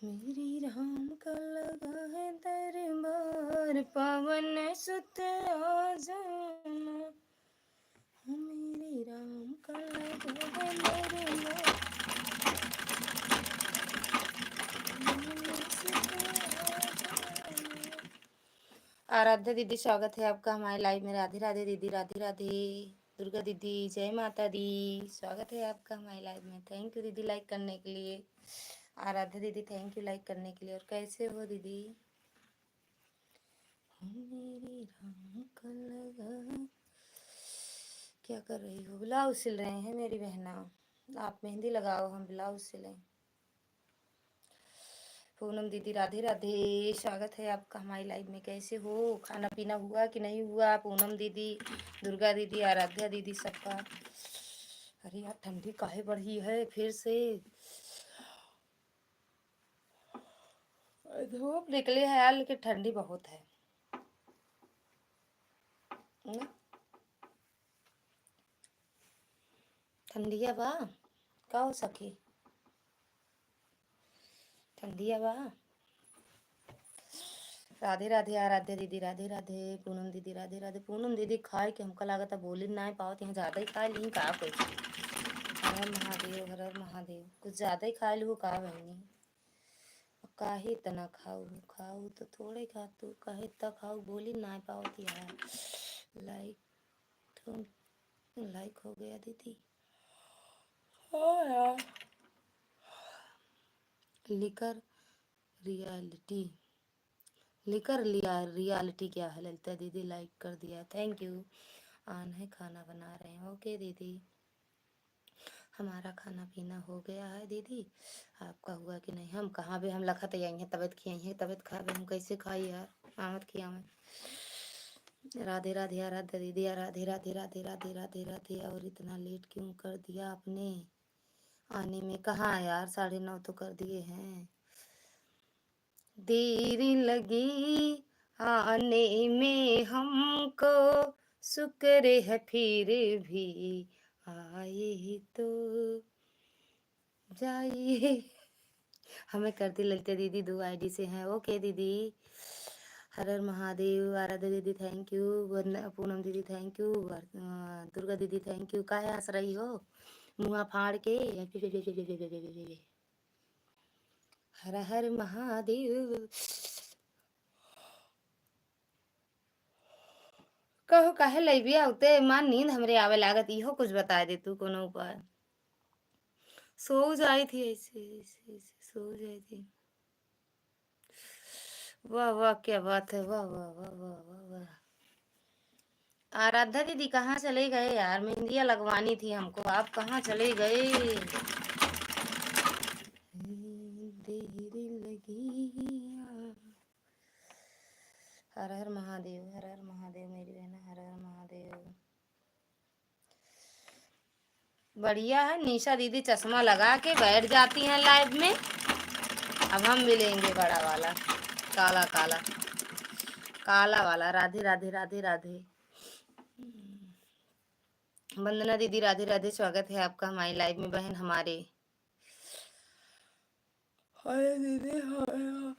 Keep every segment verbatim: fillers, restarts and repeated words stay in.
मेरे राम का लगा है दरबार, पवन सुत आ जाना। मेरे राम का लगा है दरबार। आराध्या दीदी, स्वागत है आपका हमारे लाइव में। राधे राधे दीदी, राधे राधे। दुर्गा दीदी, जय माता दी, स्वागत है आपका हमारे लाइव में। थैंक यू दीदी, लाइक करने के लिए। आराध्या दीदी, थैंक यू लाइक करने के लिए। और कैसे हो दीदी? हो मेरे राम का लगा। क्या कर रही हो? ब्लाउज सिल रहे हैं मेरी बहना। आप मेहंदी लगाओ, हम ब्लाउज सिलें। पूनम दीदी, राधे राधे, स्वागत है आपका हमारी लाइव में। कैसे हो? खाना पीना हुआ कि नहीं हुआ? पूनम दीदी, दुर्गा दीदी, आराध्या दीदी, सबका। अरे यार, ठंडी काहे बढ़ी है फिर से? धूप निकली है यार, लेकिन ठंडी बहुत है ना? ठंडिया बा का हो सखी? ठंडिया बा। राधे राधे आराध्या दीदी, राधे राधे पूनम दीदी, राधे राधे। पूनम दीदी, खाए के हमका लागत है बोली नाहीं पावत, यहाँ ज्यादा ही खाए ली का कुछ? हर हर महादेव, हर हर महादेव। कुछ ज्यादा ही खाए लू का बहनी? काहे इतना खाऊ? खाऊ तो थोड़े खा तू, काहे इतना खाऊ? बोली नाहीं पावत यार। लाइक तो लाइक हो गया दीदी। हाँ यार। लिकर रियलिटी, लिकर लिया रियलिटी क्या है? ललिता दीदी लाइक कर दिया, थैंक यू। आन है, खाना बना रहे हैं। ओके दीदी, हमारा खाना पीना हो गया है दीदी, आपका हुआ कि नहीं? हम कहाँ बे, हम लखत आई हैं तबत खियाई हैं, तबत खाबे, हम कैसे खाई यार? आवत खियावे। राधे राधे आराध्या दीदी, राधे राधे, राधे राधे, राधे राधे। और इतना लेट क्यों कर दिया आपने आने में? कहाँ यार, साढ़े नौ तो कर दिए हैं। देरी लगी आने में हमको, शुक्र है फिर भी आए तो जाए। हमें कर दी ललिता दीदी, दो आईडी से हैं। ओके दीदी, हर हर महादेव। आराध्या दीदी थैंक यू, वंदना, पूनम दीदी थैंक यू, वर-, अ, दुर्गा दीदी थैंक यू। काहे हंस रही हो मुंह फाड़ के? हर हर महादेव। कहो काहे लइबिया उते मान नींद हमरे आवे लागत, इहो कुछ बताए दे तू कोनो उपाय। सो जाई थी ऐसे, ऐसे, ऐसे सो जाई थी। वाह, वाह, क्या बात है, वाह, वाह, वाह। आराध्या दीदी कहाँ चले गए यार, मेहंदियाँ लगवानी थी हमको, आप कहाँ चले गए? देर लगी। हर हर महादेव, हर हर महादेव, मेरी बहन, हर हर महादेव। बढ़िया है, निशा दीदी चश्मा लगा के बैठ जाती हैं लाइव में। अब हम भी लेंगे बड़ा वाला, काला काला, काला वाला। राधे राधे, राधे राधे। वंदना दीदी, राधे राधे, स्वागत है आपका हमारी लाइव में बहन हमारे। हाय दीदी, हाय, हाय।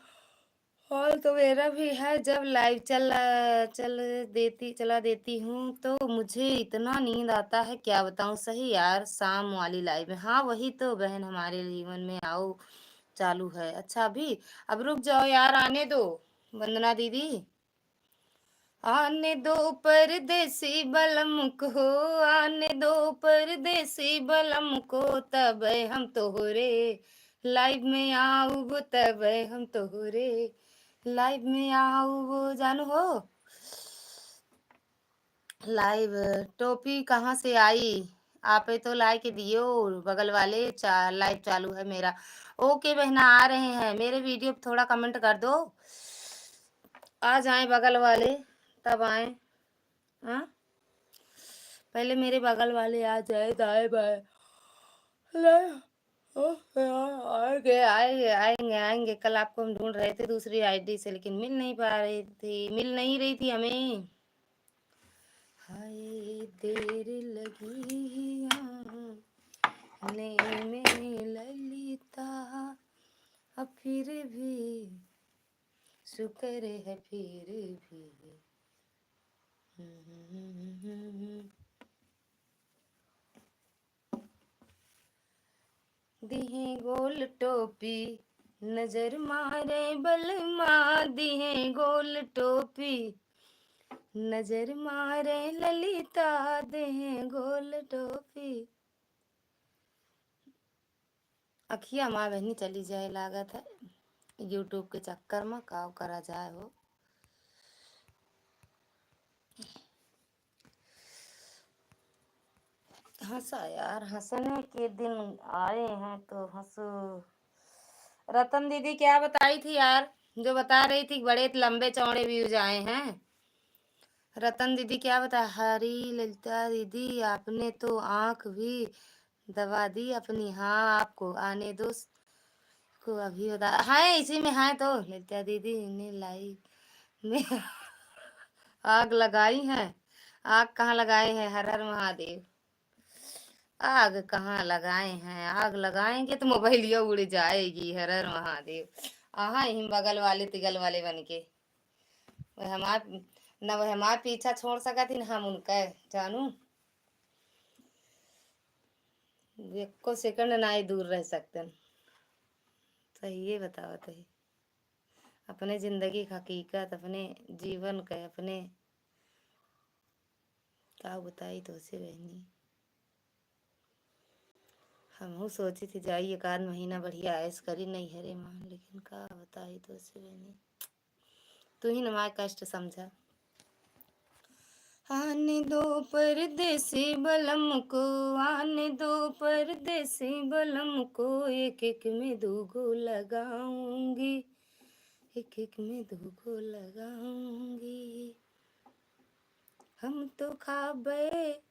हाल तो मेरा भी है, जब लाइव चल, चल देती, चला देती हूँ तो मुझे इतना नींद आता है, क्या बताऊँ। सही यार, शाम वाली लाइव में। हाँ, वही तो बहन, हमारे जीवन में आओ चालू है। अच्छा, अभी, अब रुक जाओ यार, आने दो वंदना दीदी। आने दो परदेसी बलम को, आने दो परदेसी बलम को, तब हम तोहरे लाइव में आउब, तब हम तोहरे लाइव में आउब। जानू हो, लाइव टोपी कहाँ से आई? आपे तो लाइक दियो, बगल वाले चा-, लाइव चालू है मेरा। ओके बहना, आ रहे हैं। मेरे वीडियो पे थोड़ा कमेंट कर दो, आ जाएं बगल वाले, तब आएं। हाँ, पहले मेरे बगल वाले आ जाए, दाएं बाएं। लाइव, ओ यार, आएंगे, आएंगे, आएंगे, आएंगे। कल आपको हम ढूंढ रहे थे दूसरी आईडी से, लेकिन मिल नहीं पा रही थी, मिल नहीं रही थी हमें। हाय, देर लगी आने में ललिता, अब फिर भी शुक्र है फिर भी। दिहे गोल टोपी, नजर मारे बलमा, दिहे गोल टोपी, नजर मारे ललिता, दिहे गोल टोपी। अखिया माँ बहनी चली जाए लागत है YouTube के चक्कर में, काव करा जाए हो। हंसा यार, हंसने के दिन आए हैं तो हंसो। रतन दीदी क्या बताई थी यार, जो बता रही थी बड़े लंबे चौड़े views आए हैं। रतन दीदी क्या बता, हरी ललिता दीदी आपने तो आंख भी दबा दी अपनी, हाँ आपको आने दो को अभी बता, हाँ इसी में हाँ तो ललिता दीदी ने live में आग लगाई है। आग कहाँ लगाए हैं, हर हर महादेव। आग कहाँ लगाए हैं, आग लगाएंगे तो मोबाइलिया उड़ जाएगी, हर हर महादेव। आहा, यही बगल वाले तिगल वाले बन के वह हमार, न वह हमार पीछा छोड़ सकत ही, न हम उनका, जानू। एको सेकंड ना ही दूर रह सकते। सही ये बतावत है, अपने जिंदगी का हकीकत, अपने जीवन का, अपने का बताई तोसे बहनी। हमहू सोची थी जाई एक आध महीना बढ़िया ऐश करी नैहरे मा, लेकिन का बताई तोसे बहनी, तू ही न माय कष्ट समझा। आने दो परदेसी बलम को, आने दो परदेसी बलम को, एक एक में दू गो लगाऊंगी, एक एक में दू गो लगाऊंगी। हम तो खाबे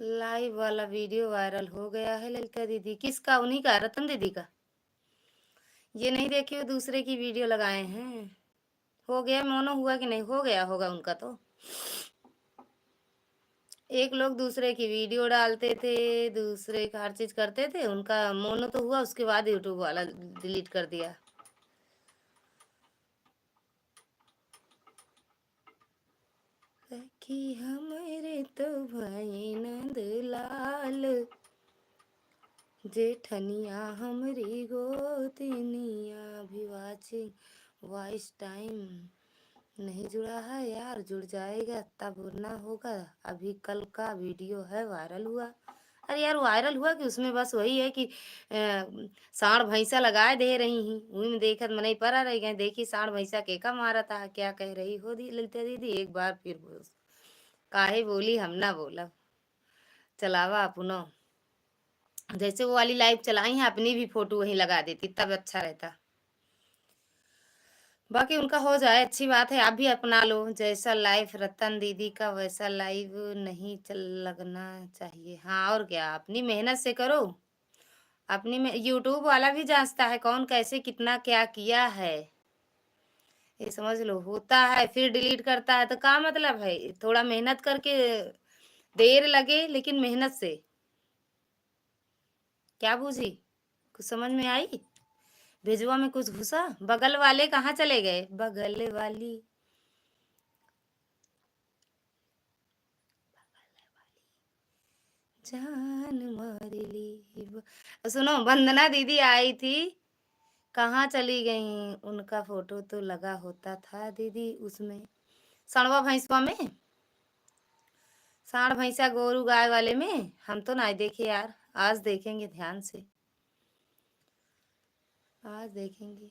live वाला video viral हो गया है ललिता दीदी। किसका? उन्हीं का, रतन दीदी का। ये नहीं देखी, वो दूसरे की video लगाए हैं। हो गया, मोनो हुआ कि नहीं? हो गया होगा उनका तो। एक लोग दूसरे की video डालते थे, दूसरे का हर चीज करते थे, उनका मोनो तो हुआ, उसके बाद YouTube वाला delete कर दिया। सखी हमरे तो भए नंद लाल, जेठनिया हमरी गोतिनिया भी watching, voice time नहीं जुड़ा है यार, जुड़ जाएगा तब ना होगा। अभी कल का video है, viral हुआ। अरे यार, viral हुआ कि उसमें बस वही है कि, अ, साँड़ भैंसा लगाए दे रही ही, उही में देखत मनई परा रह गए। देखी साँड़ भैंसा के का मारत है, क्या कह रही हो दी, ललिता दीदी, एक बार फिर बोल। काहे बोली, हम ना बोलब। चलावा अपनो। जैसे वो वाली live चलाई है, अपनी भी photo वहीं लगा देती, तब अच्छा रहता। बाकी उनका हो जाए, अच्छी बात है, आप भी अपना लो। जैसा live रतन दीदी का, वैसा live नहीं चल, लगना चाहिए। हाँ, और क्या, अपनी मेहनत से करो। अपनी में, YouTube वाला भी जांचता है कौन कैसे कितना क्या किया है। ये समझ लो, होता है फिर delete करता है, तो का मतलब है? थोड़ा मेहनत करके देर लगे, लेकिन मेहनत से। क्या बूझी? कुछ समझ में आई? भेजुआ में कुछ घुसा? बगल वाले कहाँ चले गए? बगल वाली, बगल वाली जान मार ली। ब-, सुनो, वंदना दीदी आई थी, कहाँ चली गई? उनका photo तो लगा होता था दीदी उसमें, साँड़वा भैंसवा में, साँड़ भैंसा गोरू गाय वाले में। हम तो ना देखे यार, आज देखेंगे ध्यान से, आज देखेंगे।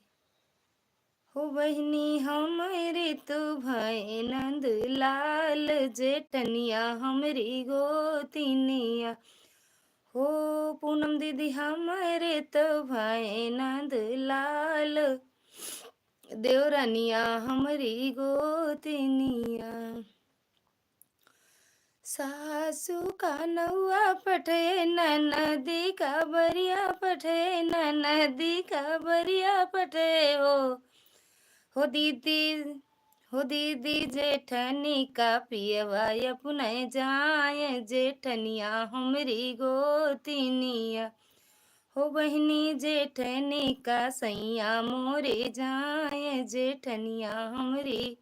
हो बहिनी हमरे तो भए नंद लाल, जेठनिया हमरी गोतिनिया। हो पूनम दीदी हमरे तो भए नंद लाल, देवरनिया हमरी गोतिनिया। सासू का नौआ पठे, ननदी का बरिया पठे, ननदी का बरिया पठे हो। हो दीदी, हो दीदी जेठनी का पियवा अपने जाए, जेठनिया हमरी गोतिनिया। हो बहिनी जेठनी का सैया मोरे जाए, जेठनिया हमरी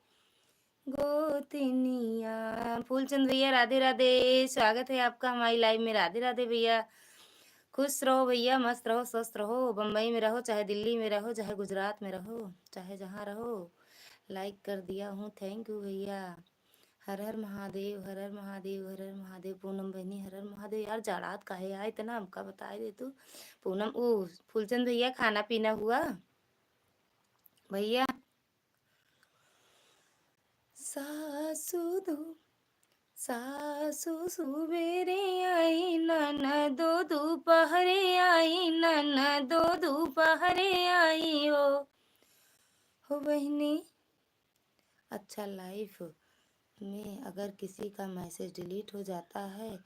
गोतिनिया। फूलचंद भैया, राधे राधे, स्वागत है आपका हमारी live में। राधे राधे भैया, खुश रहो भैया, मस्त रहो, स्वस्थ रहो, बम्बई में रहो, चाहे दिल्ली में रहो, चाहे गुजरात में रहो, चाहे जहाँ रहो। Like कर दिया हूँ, thank you भैया। हर हर महादेव, हर हर महादेव, हर हर महादेव। पूनम बहिनी, हर हर महादेव। यार, जाड़ात काहे आए इतना, हमका बताए दे तू। पूनम, ऊ, फूलचंद भैया, खाना पीना हुआ भैया? सासू दो, सासू सुबेरे आई, ननदो दोपहरे आई, ननदो दोपहरे आई हो। हो बहिनी, अच्छा, live में अगर किसी का message delete हो जाता है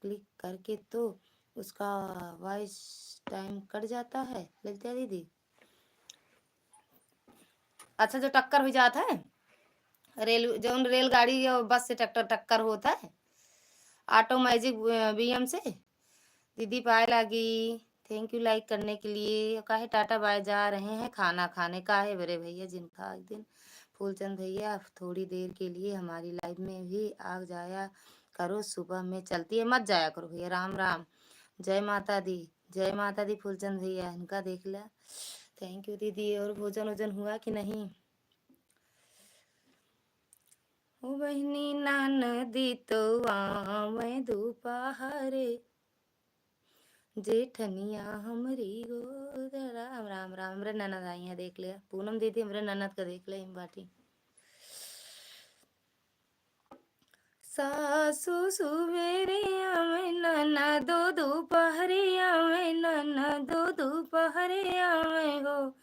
click करके, तो उसका voice time कट जाता है, ललिता दीदी? अच्छा, जो टक्कर हो जात है, रेल, जौन रेलगाड़ी या बस से ट्रैक्टर टक्कर होत है, ऑटो मैजिक, अ, बीएम से, दीदी पाए लागी, thank you like करने के लिए। काहे टाटा बाय जा रहे हैं खाना खाने, काहे बड़े भैया जिनका एक दिन। फूलचंद भैया, थोड़ी देर के लिए हमारी live में भी आ जाया करो, सुबह में चलती है, मत जाया करो भैया। राम राम, जय माता दी, जय माता दी फूलचंद भैया, इनका देख ला। Thank you दीदी। और भोजन वोजन हुआ कि नहीं? ओ बहिनी, ननदी तो आवे दोपहरे, जेठनिया हमरी गोद। राम, राम, राम। हमरे ननद आई हैं, देख ले। पूनम दीदी, हमरे ननद का देख ले, इन बाटी। सासू सुबेरे आवे, ननदो दोपहरे आवे, ननदो दोपहरे आवे हो।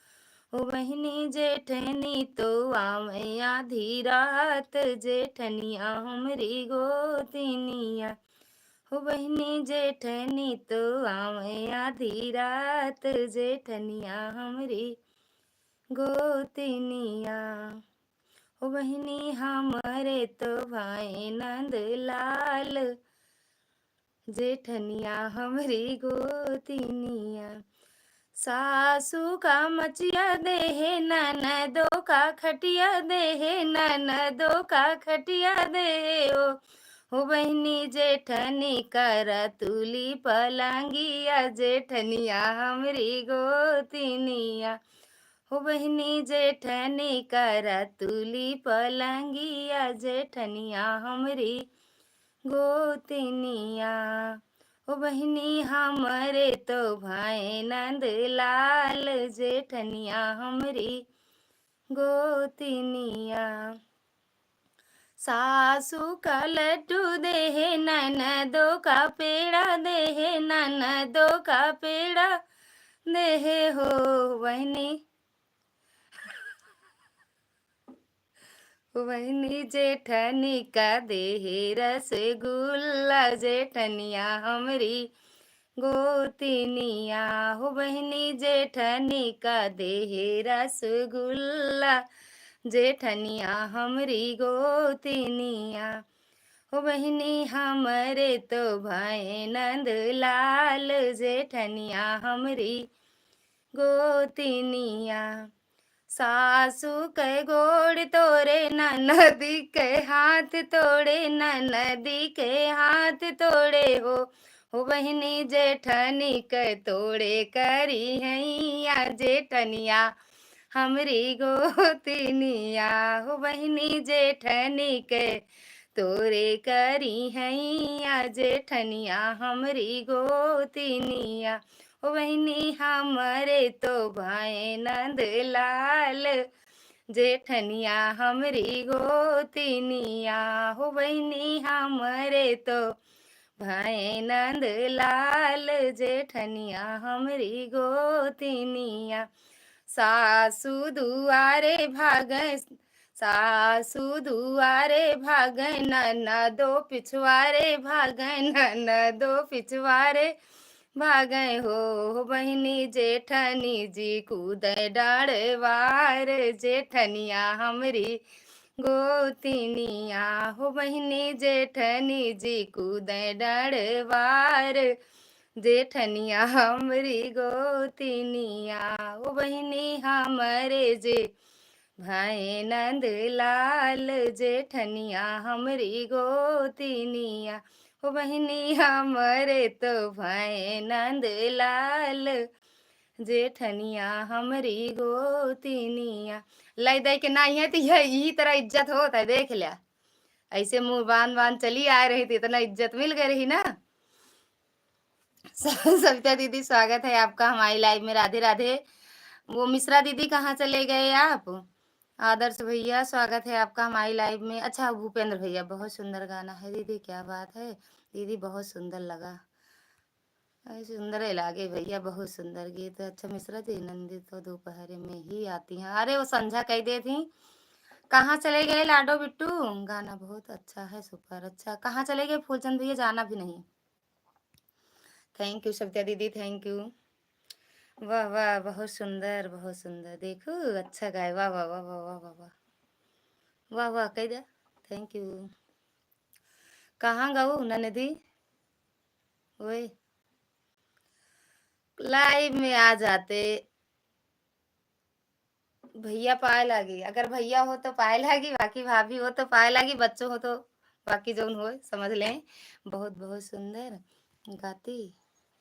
ओ बहिनी जेठनी तो आवे आधी रात, जेठनिया हमरी गोतिनिया। हो बहिनी जेठनी तो आवे आधी रात, जेठनिया हमरी गोतिनिया। हो बहिनी हमरे तो भाई नंद लाल, जेठनिया हमरी गोतिनिया। सासू का मचिया देहे, ननदो का खटिया देहे, ननदो का खटिया देहे ओ। हो बहिनी जेठनी का रतुली पलंगिया, जेठनिया हमरी गोतिनिया। हो बहिनी जेठनी का रतुली पलंगिया, जेठनिया हमरी गोतिनिया। हो बहिनी हमरे तो भाई नंद लाल, जेठनिया हमरी गोतिनिया। सासू का लड्डू देहे, ननदो का पेड़ा देहे, ननदो का पेड़ा देहे हो बहिनी। बहिनी जेठनी का देहे रसगुल्ला, जेठनिया हमरी गोतिनिया। हो बहिनी जेठनी का देहे रसगुल्ला, जेठनिया हमरी गोतिनिया। हो बहिनी हमरे तो भाई नंद लाल, जेठनिया हमरी गोतिनिया। सासू के गोड़ तोड़े, ननदी के हाथ तोड़े, ननदी के हाथ तोड़े हो। हो बहिनी जेठनी के तोड़े करी हैया, जेठनिया हमरी गोतिनिया। हो बहिनी जेठनी के तोड़े करी हैया, जेठनिया हमरी गोतिनिया। हो बहिनी हमरे तो भाई नंद लाल, जेठनिया हमरी गोतिनिया। हो बहिनी हमरे तो भाई नंद लाल, जेठनिया हमरी गोतिनिया। सासू दुआरे भागे, सासू दुआरे भागे, ननदो पिछुआरे भागे, ननदो पिछुआरे भागे हो। हो बहिनी जेठनी जी कूदे डाढ़वार, जेठनिया हमरी गोतिनिया। हो बहिनी जेठनी जी कूदे डाढ़वार, जेठनिया हमरी गोतिनिया, ओ बहिनी हमरे जे भाई नंद लाल, जेठनिया हमरी गोतिनिया, ओ बहिनी हमरे तो भाई नंद लाल, जेठनिया हमरी गोतिनिया। लय दे के ना है तो यह, यही तरह इज्जत होत है, देख लिया। ऐसे मुंह बांध बांध चली आए रही तो इतना इज्जत मिल गई रही ना। स-, सविता दीदी, स्वागत है आपका हमारी लाइव में। राधे राधे। वो मिश्रा दीदी, कहाँ चले गए आप? आदर्श भैया, स्वागत है आपका हमारी लाइव में। अच्छा, भूपेंद्र भैया, बहुत सुंदर गाना है दीदी, क्या बात है दीदी, बहुत सुंदर लगा। अरे, सुंदर ही लागे भैया, बहुत सुंदर गीत। अच्छा मिश्रा जी, नंदी तो दोपहर में ही आती हैं। अरे, वो संझा कह दे थी, कहाँ चले गए लाडो बिट्टू? गाना बहुत अच्छा है, सुपर। अच्छा, कहाँ चले गए फूलचंद भैया? जाना भी नहीं। थैंक यू सविता दीदी, थैंक यू। वाह, वाह, बहुत सुंदर, बहुत सुंदर। देखो, अच्छा गाए। वाह, वाह, वाह, वाह, वाह, वाह, वाह। वाह, वाह, कह दे। Thank you. कहाँ गऊ ननदी? ओए, लाइव में आ जाते, भैया पाए लागी। अगर भैया हो तो पाए लागी, बाकी भाभी हो तो पाए लागी, बच्चों हो तो बाकी जौन हो समझ लें। बहुत, बहुत सुंदर गाती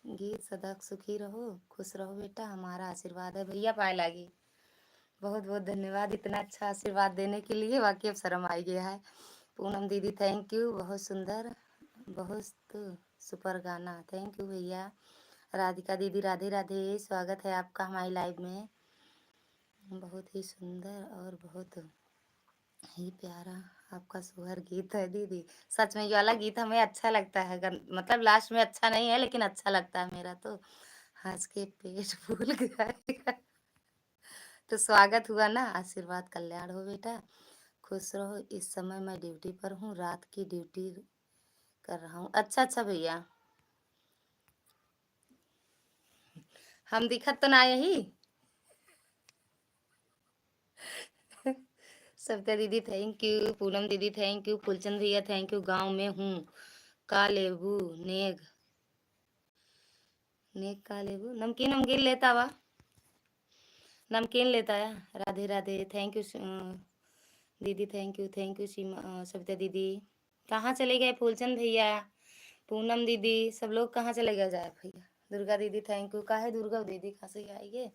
गीत। सदा सुखी रहो, खुश रहो बेटा, हमारा आशीर्वाद है। भैया पाए लागी। बहुत, बहुत धन्यवाद इतना अच्छा आशीर्वाद देने के लिए, वाकई अब शर्म आ गया है। पूनम दीदी, थैंक यू, बहुत सुंदर, बहुत सुपर गाना। थैंक यू भैया। राधिका दीदी, राधे राधे, स्वागत है आपका हमारी लाइव में। बहुत ही सुंदर और बहुत ही प्यारा आपका सुहर गीत है दीदी। सच में ये वाला गीत हमें अच्छा लगता है, गन-, मतलब लास्ट में अच्छा नहीं है लेकिन अच्छा लगता है मेरा तो। हंस के पेट फूल गया। तो स्वागत हुआ ना, आशीर्वाद कल्याण हो बेटा, खुश रहो। इस समय मैं ड्यूटी पर हूँ, रात की ड्यूटी कर रहा हूँ। अच्छा, अच्छा भैया, हम दिखत तो ना यही। सविता दीदी, थैंक यू। पूनम दीदी, थैंक यू। फूलचंद भैया, थैंक यू। गांव में हूँ, का लेबू? नेग, नेग का लेबू? नमकीन, नमकीन लेता वा, नमकीन लेता है। राधे राधे, थैंक यू। दीदी, थैंक यू, थैंक यू सीमा, अ, सविता दीदी। कहाँ चले गए फूलचंद भैया, पूनम दीदी, सब लोग कहाँ चले गए जाए भैया? दुर्गा दीदी, थैंक यू। काहे दुर्गा दीदी कहाँ से आएंगे?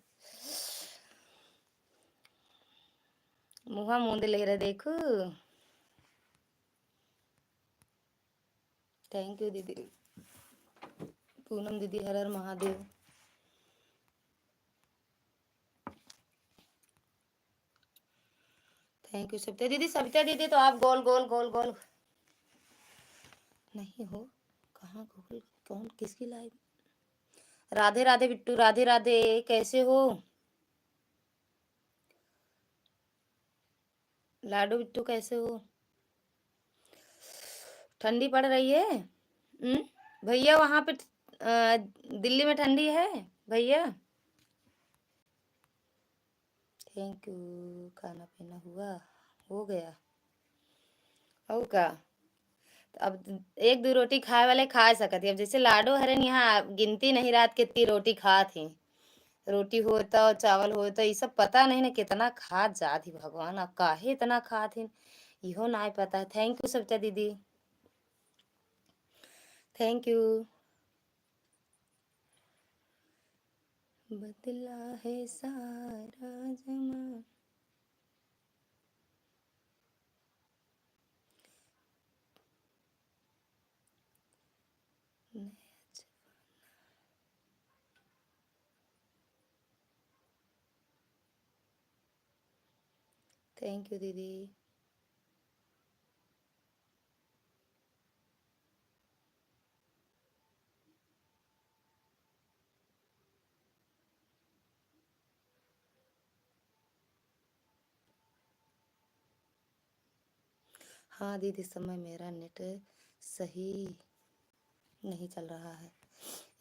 मुँहा मूंद ले रहे, देखो। थैंक यू दीदी। पूनम दीदी, हर हर महादेव। थैंक यू सविता दीदी। सविता दीदी तो आप गोल गोल गोल गोल नहीं हो, कहाँ गोल, कौन, किसकी लाइव? राधे राधे बिट्टू, राधे राधे, कैसे हो? लाडो बिट्टू कैसे हो? ठंडी पड़ रही है? हम्म? भैया वहाँ पे ठ-, अ, दिल्ली में ठंडी है भैया? Thank you. खाना पीना हुआ, हो गया? और का? तो अब एक दो रोटी खाए वाले खा सकत ही। अब जैसे लाडो हरन यहाँ गिनती नहीं रात कितनी रोटी खात ही। रोटी होता और चावल होता, ये सब पता नहीं ना कितना खात जात ही भगवान, अब काहे इतना खात ही, इहो ना पता है। थैंक यू सविता दीदी, थैंक यू। बदला है सारा जमाना। नया जमाना। थैंक यू दीदी। हाँ दीदी, इस समय मेरा नेट सही नहीं चल रहा है।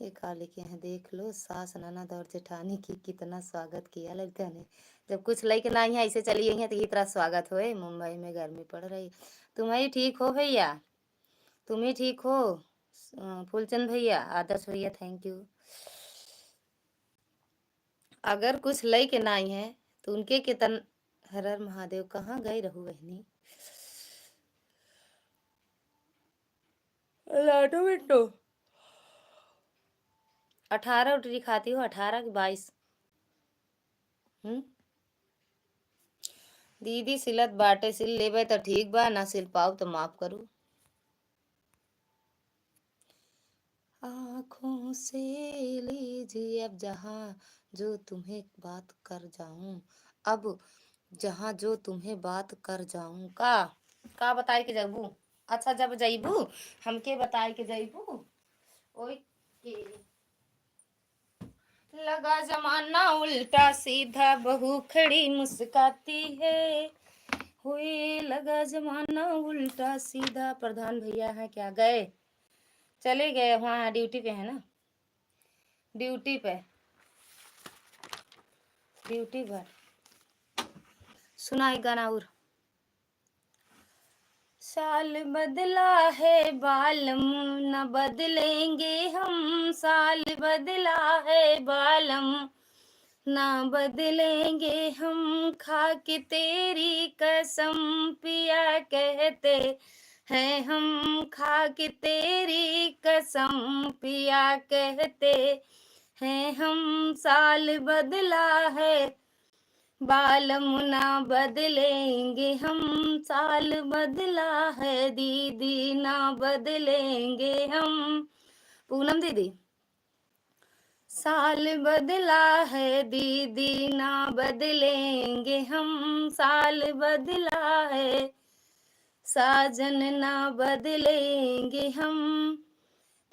ये का लिखे हैं, देख लो, सास, ननद और जेठानी की कितना स्वागत किया लगता है। जब कुछ लेके ना आई हैं, ऐसे चली आई हैं, तो ये तरह स्वागत होए। मुंबई में गर्मी पड़ रही, तुम ही ठीक हो भैया? तुम ही ठीक हो? अ, फूलचंद भैया, आदर्श भैया, thank you। अगर कुछ लइके नाई है, तो उनके के तन-, हर हर महादेव, कहाँ गए रहू बहनी? लाडो बिट्टो। अठारह उठरी खाती हो, अठारह की बाईस। हम्म? दीदी सिलत बाटे, सिल लेबे त ठीक बा, ना सिल पाउब त माफ करू। आँखों से लीजिए अब जहाँ जो तुम्हें बात कर जाऊं, अब जहाँ जो तुम्हें बात कर जाऊं। का, का बताए के जइबू? अच्छा, जब जइबू, हमके बताए के जइबू। ओए के। लगा जमाना उल्टा सीधा, बहू खड़ी मुस्काती है। हुए लगा जमाना उल्टा सीधा। प्रधान भैया हैं क्या? गए? चले गए, वहाँ ड्यूटी पे है ना, ड्यूटी पे, ड्यूटी पर। सुना एक गाना और। साल बदला है बालम, न बदलेंगे हम। साल बदला है बालम, ना बदलेंगे हम। खा के तेरी कसम पिया कहते हैं हम, खा के तेरी कसम पिया कहते हैं हम। साल बदला है बालम, ना बदलेंगे हम। साल बदला है दीदी, ना बदलेंगे हम। पूनम दीदी। साल बदला है दीदी, ना बदलेंगे हम। साल बदला है साजन, ना बदलेंगे हम।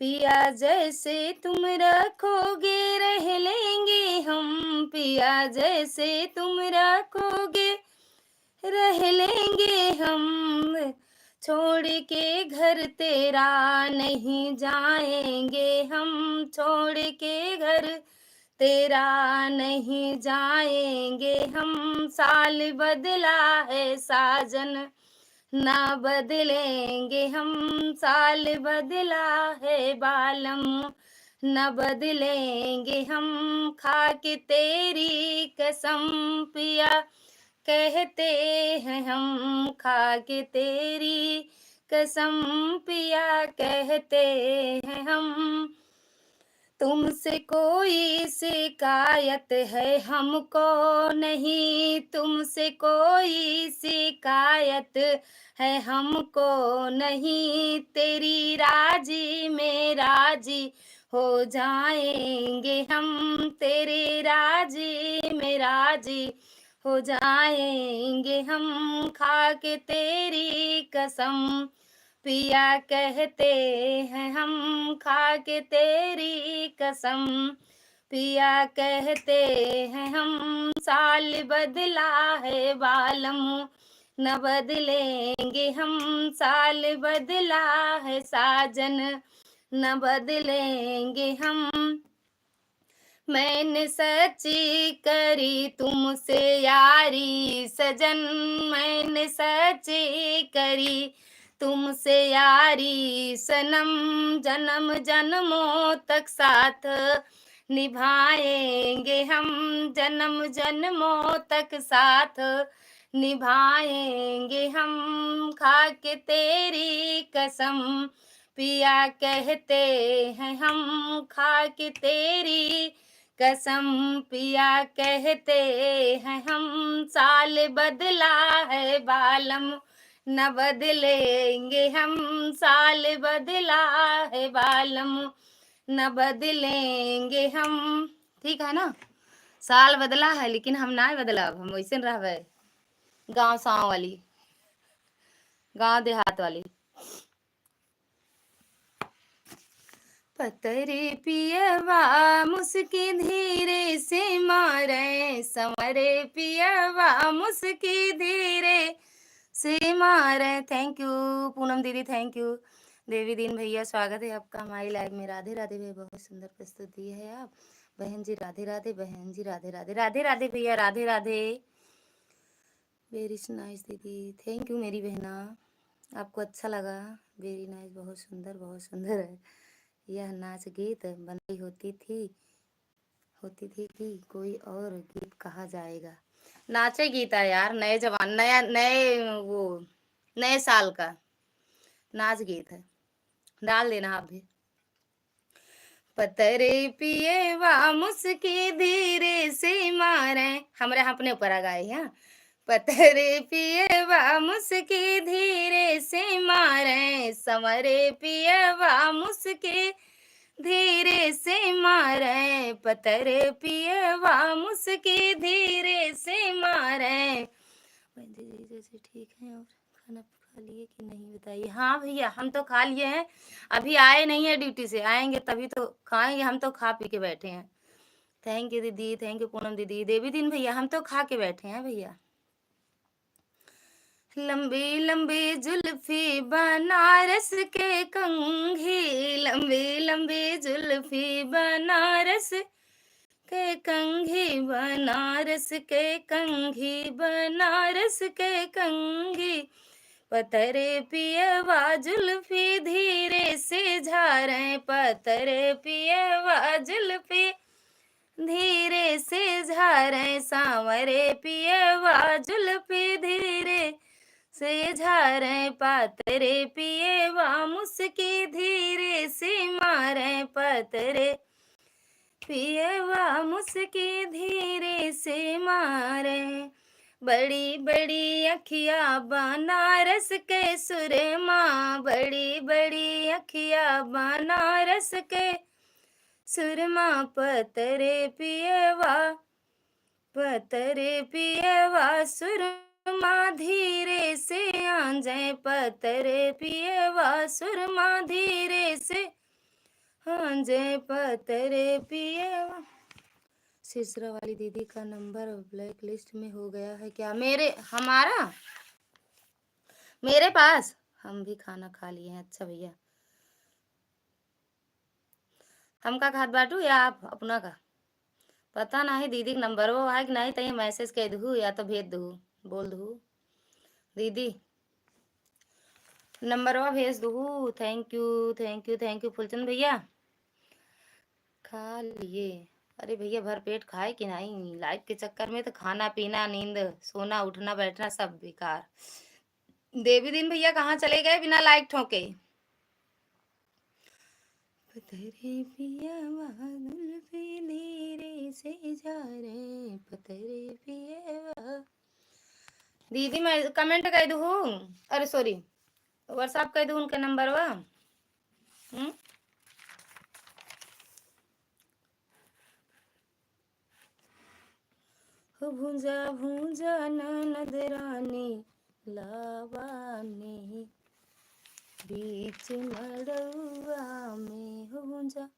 पिया जैसे तुम रखोगे, रह लेंगे हम। पिया जैसे तुम रखोगे, रह लेंगे हम। छोड़ के घर तेरा नहीं जाएंगे हम, छोड़ के घर तेरा नहीं जाएंगे हम। साल बदला है साजन, ना बदलेंगे हम। साल बदला है बालम, ना बदलेंगे हम। खा के तेरी कसम पिया कहते हैं हम, खा के तेरी कसम पिया कहते हैं हम। तुमसे कोई शिकायत है हमको नहीं, तुमसे कोई शिकायत है हमको नहीं। तेरी राजी में राजी हो जाएंगे हम, तेरे राजी में राजी हो जाएंगे हम। खा के तेरी कसम पिया कहते हैं हम, खा के तेरी कसम पिया कहते हैं हम। साल बदला है बालम, न बदलेंगे हम। साल बदला है साजन, न बदलेंगे हम। मैंने सच्ची करी तुमसे यारी सजन, मैंने सच्ची करी तुमसे यारी सनम। जन्म जन्मों तक साथ निभाएंगे हम, जन्म जन्मों तक साथ निभाएंगे हम। खा के तेरी कसम पिया कहते हैं हम, खा के तेरी कसम पिया कहते हैं हम। साल बदला है बालम, न बदलेंगे हम। साल बदला है बालम, न बदलेंगे हम। ठीक है ना, साल बदला है लेकिन हम ना बदलब, हम वैसे रहबे। गाँव साँव वाली, गाँव देहात वाली। पतरे पियवा मुस्की धीरे से मारे, संवरे पियवा मुस्की धीरे से मारे। Thank you पूनम दीदी, thank you। देवी दीन भैया, स्वागत है आपका हमारी live में। राधे राधे भैया, बहुत सुंदर प्रस्तुति है आप। बहन जी राधे राधे, बहन जी राधे राधे, राधे राधे भैया, राधे राधे। Very nice दीदी, thank you मेरी बहना, आपको अच्छा लगा। Very nice, बहुत सुंदर, बहुत सुंदर है। यह नाच गीत बनाई होती थी, होती थी कि कोई और गीत कहा जाएगा। नाचे गीत है यार, नए जवान, नया, नए वो, नए साल का नाच गीत है, डाल देना आप भी। पतरे पियवा मुस्की धीरे से मारे, हमरे अपने ऊपर आ गए हैं। पतरे पियवा मुस्की धीरे से मारे, संवरे पियवा मुस्की धीरे से मारे, पतरे पियवा मुस्की धीरे से मारे। बहन जी, जैसे ठीक है और खाना खा लिए कि नहीं बताइए। हाँ भैया, हम तो खा लिए हैं, अभी आए नहीं है ड्यूटी से, आएंगे तभी तो खाएंगे, हम तो खा पी के बैठे हैं। Thank you दीदी, thank you पूनम दीदी। देवी दीन भैया, हम तो खा के बैठे हैं भैया। लंबी लंबी जुल्फी बनारस के कंघी, लंबी लंबी जुल्फी बनारस के कंघी, बनारस के कंघी, बनारस के कंघी। पतरे पियवा जुल्फी धीरे से झारे, पतरे पियवा जुल्फी धीरे से झारे, सांवरे पियवा जुल्फी धीरे से झारे, पातरे पियवा मुस्की धीरे से मारे, पातरे पियवा मुस्की धीरे से मारे। बड़ी बड़ी अखिया बनारस के सुरमा, बड़ी बड़ी अखिया बनारस के सुरमा, पतरे पियवा, पतरे पियवा सुरमा धीरे से आंजे, पतरे पियवा सुरमा धीरे से आंजे, पतरे पियवा। सिरसरा वाली दीदी का नंबर ब्लैक लिस्ट में हो गया है क्या? मेरे, हमारा, मेरे पास, हम भी खाना खा लिए हैं। अच्छा भैया, हमका खात बाटू या आप अपना का? पता नाही दीदी के नंबरवा है कि नाही, तई मैसेज कइ दहू या तो भेज दहू, बोल दहू दीदी, नंबरवा भेज दहू। Thank you, thank you, thank you Phulchand भैया। खा लिए। अरे भैया, भर पेट खाए कि नाही? लाइफ के चक्कर में तो खाना पीना, नींद, सोना, उठना, बैठना सब बेकार। देवी दीन भैया कहाँ चले गए बिना लाइक ठोके? पतरे पियवा जुल्फी धीरे से झारे, पतरे पियवा। दीदी, मैं कमेंट कइ दहू, अरे सॉरी, WhatsApp कइ दहू उनके नंबरवा। हम्म? हो भुंजा भुंजा ननद रानी लावानी बीच मड़उआ में, हो भुंजा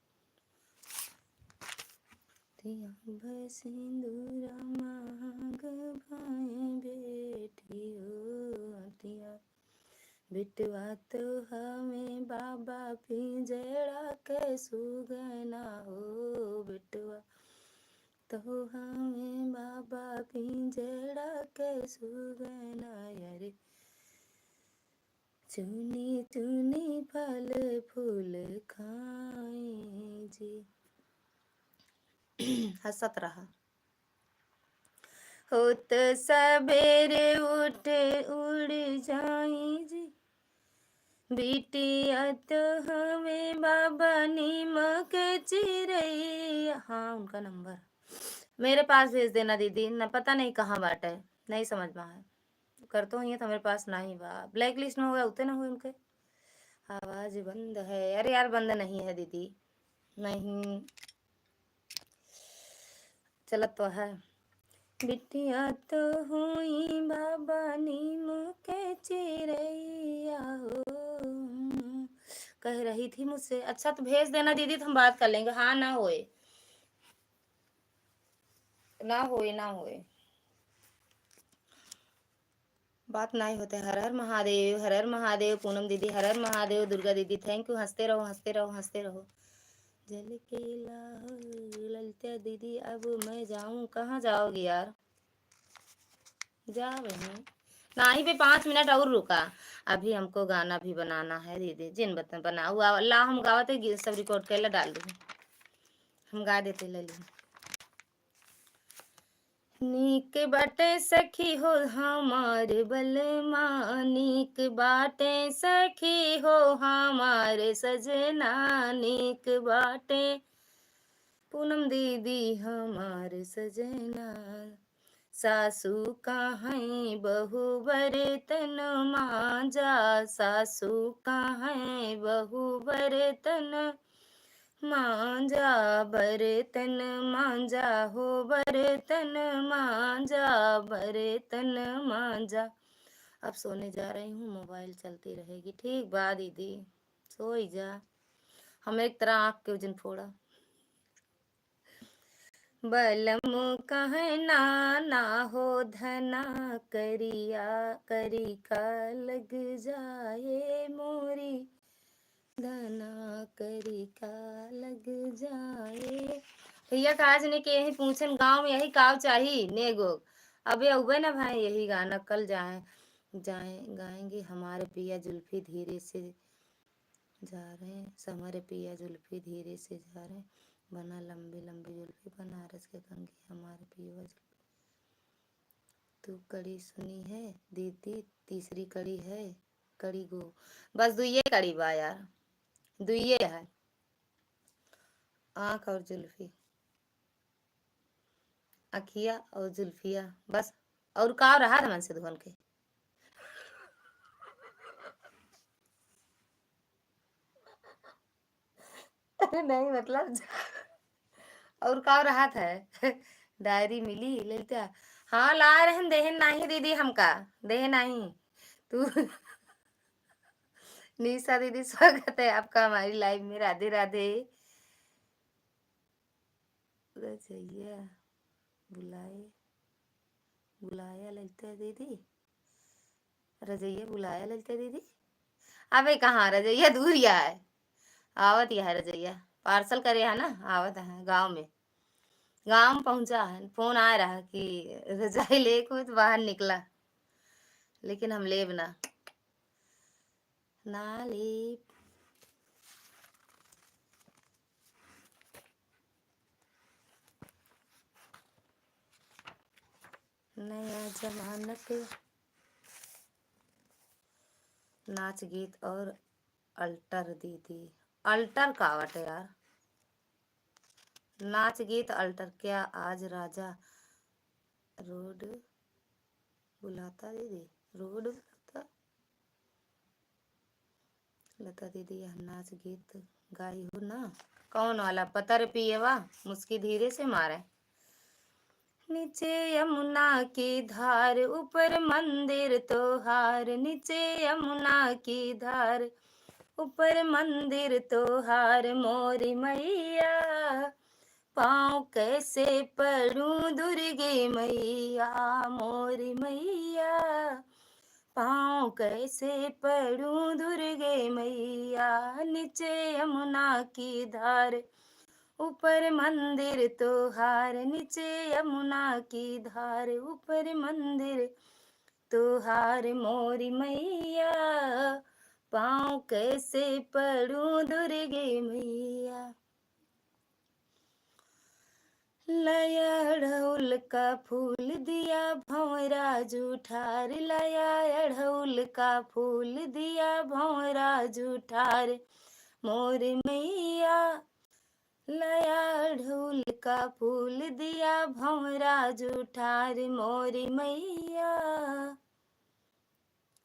तिया भसिंदुरा मांग भाई बेटी हो तिया। बेटवा तो हमें बाबा पिंजड़ा के सुगना हो, बेटवा तो हमें बाबा पिंजड़ा के सुगना। अरे चुनी चुनी फल फूल खाए जी। हंसत रहा। होत सबेरे उठ उड़ जाई जी, बिटिया तो हमें बाबा नीमक चिरैया। हाँ, उनका नंबर मेरे पास भेज देना दीदी, न पता नहीं कहाँ बाटे, नहीं समझ में आए। करतो ही तो मेरे पास नहीं बा, ब्लैक लिस्ट में हो गया, उतने ना हुए उनके। आवाज बंद है। अरे यार, बंद नहीं है दीदी, नहीं, चलत तो है। बिटिया तो हुई बाबा नीम के चिरैया हो, कह रही थी मुझसे। अच्छा, तो भेज देना दीदी, तो हम बात कर लेंगे। हाँ, ना होए, ना होए, ना होए। बात नाई होते। हर हर महादेव, हर हर महादेव। पूनम दीदी, हर हर महादेव। दुर्गा दीदी, thank you। हंसते रहो, हंसते रहो, हंसते रहो। जल के लाहो ललिता दीदी, अब मैं जाऊं। कहाँ जाओगी यार? जा बहन, नाही बे, पाँच मिनट और रुका, अभी हमको गाना भी बनाना है दीदी। जिन बत-, बनाऊ, आ, ला हम गावत है, गीत सब record कर ला, डाल दू, हम गा देते, ले ली। नीक बाटे सखी हो हमार बलमा, नीक बाटे सखी हो हमार सजना, नीक बाटे पूनम दीदी हमार सजना। सासू कहें बहू बर्तन मांजा, सासू कहें बहू बर्तन मांजा, बर्तन मांजा हो, बर्तन मांजा, बर्तन मांजा। अब सोने जा रही हूँ, mobile चलती रहेगी। ठीक बा दीदी, सोई जा, हम एक तरह आँख के उजन फोड़ा। बलम कहना ना हो धना करिया, करी का लग जाए मोरी, धना करी का लग जाए। भैया का आज ने के यही पूछन गाँव में यही काव चाही नेगो। अबे अउबे ना भाई यही गाना कल जाए, जाए गाएंगे हमारे पिया जुल्फी धीरे से जा रहे हैं, समर पिया जुल्फी धीरे से जा रहे हैं, बना लंबी लंबी जुल्फी बनारस के कंघी हमारे पिया जुल्फी। तू कड़ी सुनी है दीदी, तीसरी कड़ी है, कड़ी गो, बस दुइये कड़ी बा यार, दुइये है, आँख और जुल्फी, अखिया और जुल्फिया, बस। और का रहा था मन से धुन के? अरे नहीं, मतलब, और का रहा था? डायरी मिली, लेते आ। हाँ, ला रहन, देहन नाही दीदी हमका, देहन नाही। तू निशा दीदी, स्वागत है आपका हमारी live में। राधे राधे। रजैया बुलाए, बुलाया ललते दीदी, रजैया बुलाया ललते दीदी। अबे कहाँ रजैया, दूर या है, आवत या है रजैया, parcel करे है ना, आवत है गाँव में, गाँव में पहुँचा है। फोन आ रहा कि रजाई ले कुछ बाहर निकला, लेकिन हम लेब ना, ना लेब। नया जमाना के नाच गीत और अल्टर दीदी। अल्टर का बाटे यार? नाच गीत अल्टर। क्या आज राजा रोड बुलाता दीदी? रोड बुलाता? लता दीदी, यह नाच गीत गाई हो ना? कौन वाला? पतर पियवा मुस्की धीरे से मारे। नीचे यमुना की धार, ऊपर मंदिर तोहार, नीचे यमुना की धार, ऊपर मंदिर तोहार, मोरी मैया, पाँव कैसे पड़ूं दुर्गे मैया, मोरी मैया, पाँव कैसे पड़ूं दुर्गे मैया। नीचे यमुना की धार, ऊपर मंदिर तोहार, नीचे यमुना की धार, ऊपर मंदिर तोहार, मोरी मैया, पाँव कैसे पड़ूं दुर्गे मैया। लाया अड़हुल का फूल दिया भंवरा जूठार, लाया अड़हुल का फूल दिया भंवरा जूठार, मोरी मैया, लाया अड़हुल का फूल दिया भंवरा जूठार, मोरी मैया।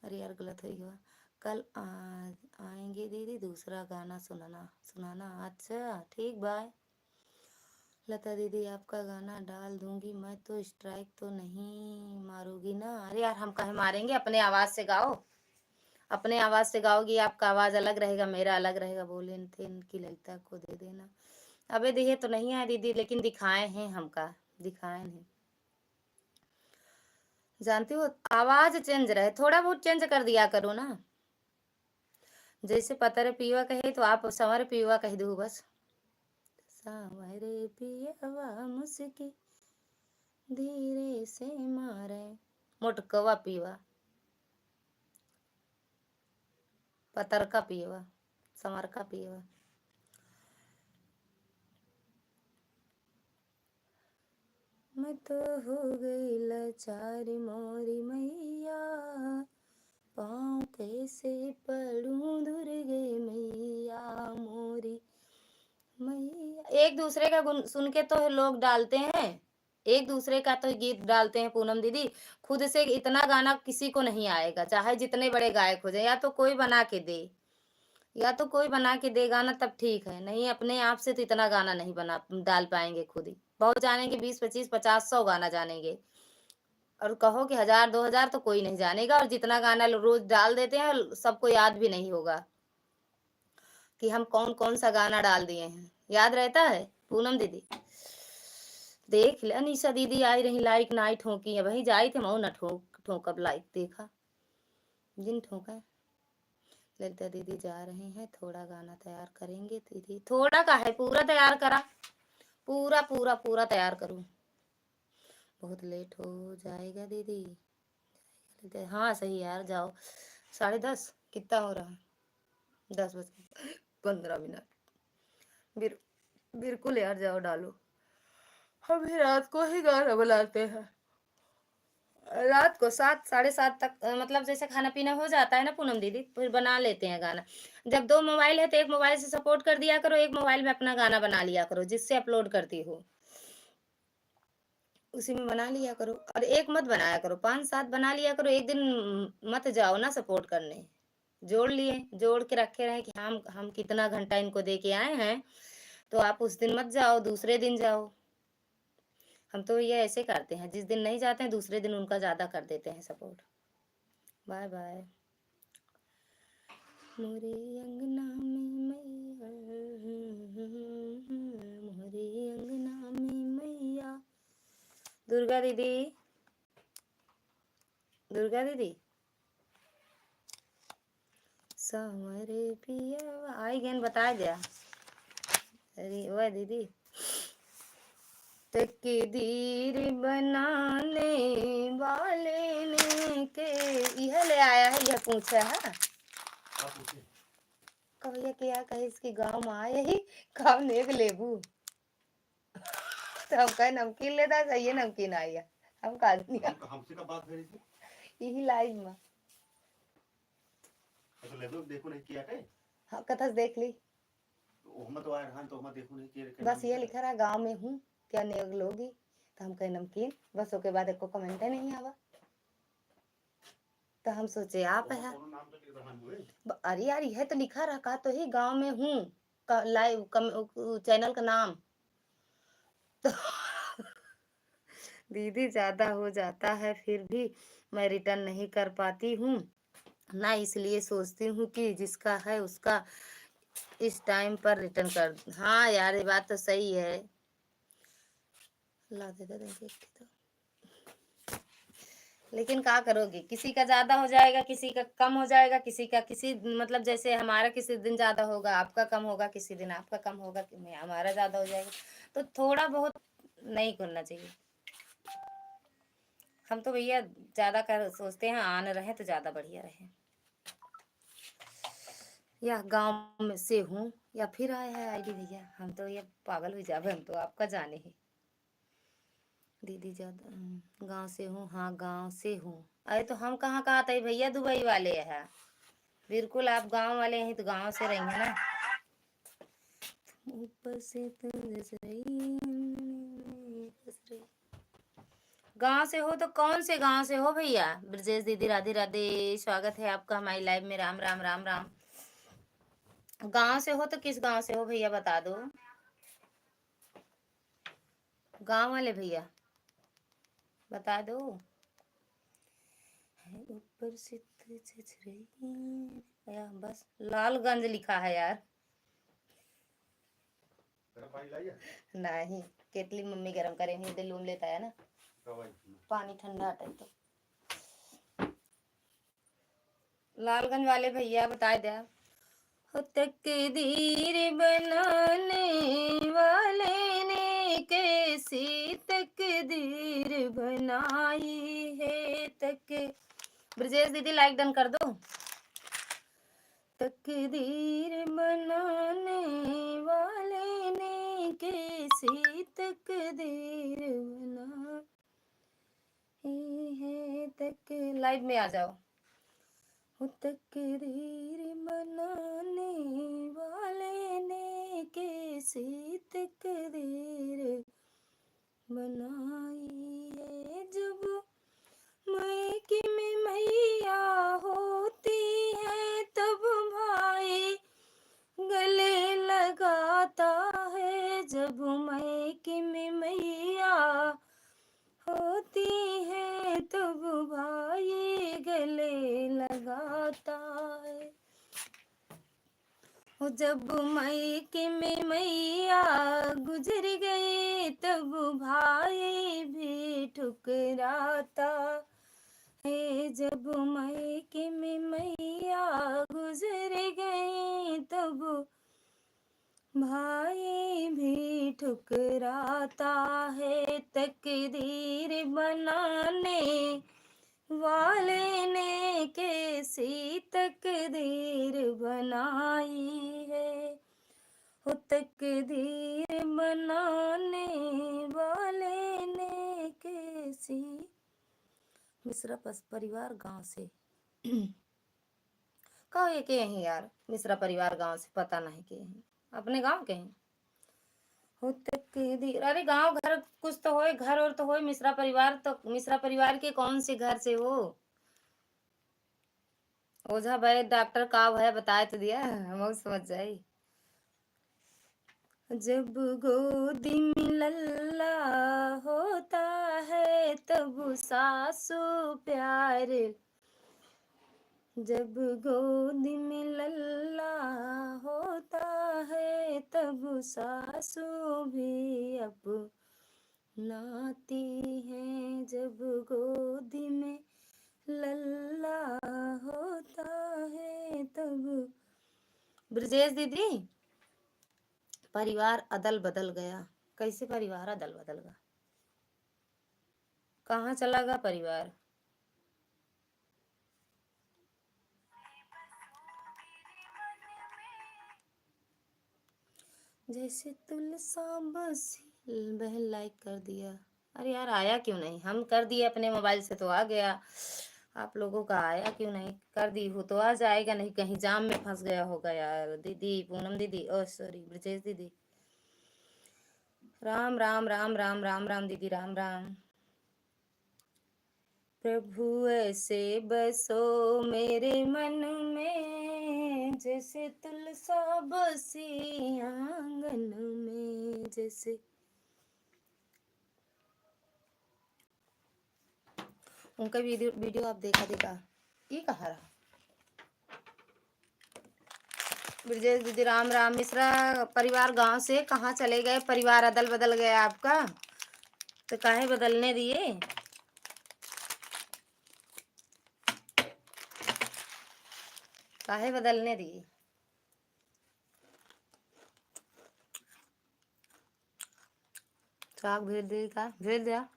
अरे यार, गलत हो गया। कल आ, आएंगे दीदी, दूसरा गाना सुनाना, सुनाना। अच्छा, ठीक, बाय। लता दीदी, आपका गाना डाल दूंगी मैं, तो strike तो नहीं मारोगी ना? अरे यार, हम काहे मारेंगे? अपने आवाज से गाओ, अपने आवाज से गाओगी, आपका आवाज अलग रहेगा, मेरा अलग रहेगा। बोले थे इनकी ललिता को दे देना। अबे दिए तो नहीं है दीदी, लेकिन दिखाए हैं हमका, दिखाए हैं। जानती हो, आवाज change रहे, थोड़ा बहुत change कर दिया करो ना। जैसे पतर पियवा कहे तो आप संवर पियवा कह दो बस। सांवरे पियवा मुस्की धीरे से मारे, मोटकवा पियवा। पतरका पियवा, संवरका पियवा। मैं तो हो गई लाचार मोरी मैया, पाँव कैसे पड़ूं दुर्गे मैया मोरी मैया। एक दूसरे का गुन सुन के तो लोग डालते हैं, एक दूसरे का तो गीत डालते हैं पूनम दीदी। खुद से इतना गाना किसी को नहीं आएगा, चाहे जितने बड़े गायक हो जाए। या तो कोई बना के दे, या तो कोई बना के दे गाना, तब ठीक है, नहीं अपने आप से तो इतना गाना नहीं बना डाल पाएंगे खुद ही। बहुत जानेंगे, बीस, पच्चीस, पचास, सौ गाना जानेंगे, और कहो कि हजार, दो हजार तो कोई नहीं जानेगा। और जितना गाना लो-, रोज डाल देते हैं, सबको याद भी नहीं होगा कि हम कौन कौन सा गाना डाल दिए हैं। याद रहता है पूनम दीदी? देख ले, अनीशा दीदी आई रही, लाइक नाई ठोकी है भाई, जाई थे मऊ ना ठोक ठोकब लाइक, देखा जिन ठोका। ललिता दीदी जा रही हैं, थोड़ा गाना तैयार करेंगे दीदी। थोड़ा का है, पूरा तैयार करा, पूरा पूरा पूरा तैयार करूँ। बहुत लेट हो जाएगा दीदी। हाँ सही यार, जाओ। साढ़े दस कितना हो रहा है? दस बज के पन्द्रह मिनट। बिर, बिल्कुल यार, जाओ डालो। हम भी रात को ही गाना बनाते हैं, रात को सात, साढ़े सात तक, अ, मतलब जैसे खाना पीना हो जाता है ना पूनम दीदी, फिर बना लेते हैं गाना। जब दो मोबाइल है तो एक मोबाइल से सपोर्ट कर दिया करो, एक मोबाइल में अपना गाना बना लिया करो जिससे अपलोड करती हो, उसी में बना लिया करो। और एक मत बनाया करो, पाँच सात बना लिया करो, एक दिन मत जाओ ना सपोर्ट करने। जोड़ लिए, जोड़ के रखे रहें कि हम हम कितना घंटा इनको दे के आए हैं, तो आप उस दिन मत जाओ, दूसरे दिन जाओ। हम तो ये ऐसे करते हैं, जिस दिन नहीं जाते हैं दूसरे दिन उनका ज़्यादा कर देते हैं सपोर्ट। Bye bye. मोरे अंगना में मैया, मोरे अंगना में मैया। दुर्गा दीदी, दुर्गा दीदी, सावरे पिया आई गन बता दिया। अरे वाह दीदी, तकदीर बनाने वाले ने के यह ले आया है, यह पूछा है। का पूछे? कहिया के आ कहे इसके गाँव में आए ही, गाँव नेग लेबू। तो हम कहे नमकीन लेता, सही है नमकीन आई है। हम का दुनिया। हमसे, हमसे कब बात भरी थी? यही लाइव में। अच्छा, लेबू देखो नहीं किया थे? हाँ, कथस देख ली। तो ओहमा तो आए रहन, तो ओहमा देखो नहीं किया थे, बस ये लिखा रहा, "गाँव में हूँ, क्या नेग लोगी?" तो हम कहे, "नमकीन।" बस ओके बाद एको कमेंट नहीं आवा। तो हम सोचे, "आप है।" ब-, अरे यार, यह तो लिखा रहा, कहा तो ही, "गाँव में हूँ।" का लाइव कम-, उ, उ, चैनल का नाम। तो दीदी, ज़्यादा हो जाता है, फिर भी मैं रिटर्न नहीं कर पाती हूँ ना, इसलिए सोचती हूँ कि जिसका है, उसका इस टाइम पर रिटर्न कर। हाँ यार, ये बात तो सही है। ला दे दे, देख के तो। लेकिन का करोगे, किसी का ज़्यादा हो जाएगा, किसी का कम हो जाएगा, किसी का किसी, मतलब, जैसे हमारा किसी दिन ज़्यादा होगा, आपका कम होगा, किसी दिन आपका कम होगा, कि मैं, हमारा ज़्यादा हो जाएगा, तो थोड़ा बहुत नहीं करना चाहिए। हम तो भैया ज़्यादा कर सोचते हैं, आन रहे तो ज़्यादा बढ़िया रहे। या गाँव में से हूँ, या फिर आया है आईडी भैया, हम तो ये पागल हो जाबे, हम तो आपका जाने ही। दीदी ज़्यादा, हम्म, गाँव से हूँ, हाँ, गाँव से हूँ। अरे, तो हम कहाँ कहाँ तई भैया, दुबई वाले हैं। बिल्कुल, आप गाँव वाले हैं, तो गाँव से रहेंगे ना। ऊपर से तो जस रही, बस रही। गाँव से हो तो कौन से गाँव से हो भैया? ब्रजेश दीदी, राधे राधे, स्वागत है आपका हमारी लाइव में। राम, राम, राम, राम। गाँव से हो तो किस गाँव से हो भैया, बता दो। गाँव वाले भैया, बता दो। है ऊपर से तो जस रही। या बस लालगंज लिखा है यार। गरम पानी लाइए? नहीं, केतली मम्मी गरम करे, नहीं तो लूम लेता है ना। तो वही। पानी ठंडा हटे तो। लालगंज वाले भैया बता द्या। हो तकदीर बनाने वाले ने कैसी तकदीर बनाई है तक-, ब्रजेश दीदी, लाइक डन कर दो। तकदीर बनाने वाले ने कैसी तकदीर बनाई है। तक, लाइव में आ जाओ। वो तकदीर बनाने वाले ने कैसी तकदीर बनाई है। जब मायके में मैया होती है तब भाई गले लगाता है। जब मायके में मैया होती है तब भाई गले लगाता है। ओ जब मायके में मैया गुजर गई तब भाई भी ठुकराता है। जब मायके में मैया गुजर गई तब भाई भी ठुकराता है। तकदीर बनाने वाले ने कैसी तकदीर बनाई है। वो तकदीर बनाने वाले ने कैसी। मिश्रा पस-, परिवार गांव से। कहो ये के हैं यार, मिश्रा परिवार गांव से, पता नहीं के हैं, अपने गांव के हैं। हो तकदीर, अरे गांव घर कुछ तो होए, घर और तो होए, मिश्रा परिवार तो, मिश्रा परिवार के कौन से घर से हो? ओझा वैद डॉक्टर का है, बताए तो दिया, हम समझ जाई। जब गोदी में लल्ला होता है तब सासू प्यार, जब गोदी में लल्ला होता है तब सासू भी अपनाती है। जब गोदी में लल्ला होता है तब। ब्रजेश दीदी, परिवार अदल बदल गया। कैसे परिवार अदल बदल गया? कहाँ चला गया परिवार? जैसे तुलसा बसी, बहन लाइक कर दिया। अरे यार, आया क्यों नहीं? हम कर दिए अपने मोबाइल से तो आ गया, आप लोगों का आया क्यों नहीं? कर दी हो तो आ जाएगा, नहीं कहीं जाम में फंस गया होगा यार। दीदी, पूनम दीदी, ओ सॉरी, ब्रजेश दीदी। राम, राम, राम, राम, राम, राम दीदी, राम, राम। प्रभु ऐसे बसो मेरे मन में, जैसे तुलसा बसी आंगन में, जैसे। उनका वीडियो, वीडियो आप देखा, देखा। ई कहाँ रहा? ब्रजेश दीदी, राम राम। मिश्रा परिवार गांव से कहाँ चले गए? परिवार अदल बदल गया आपका, तो काहे बदलने दिए? काहे बदलने दिए? साग भेज दे का? भेज दिया।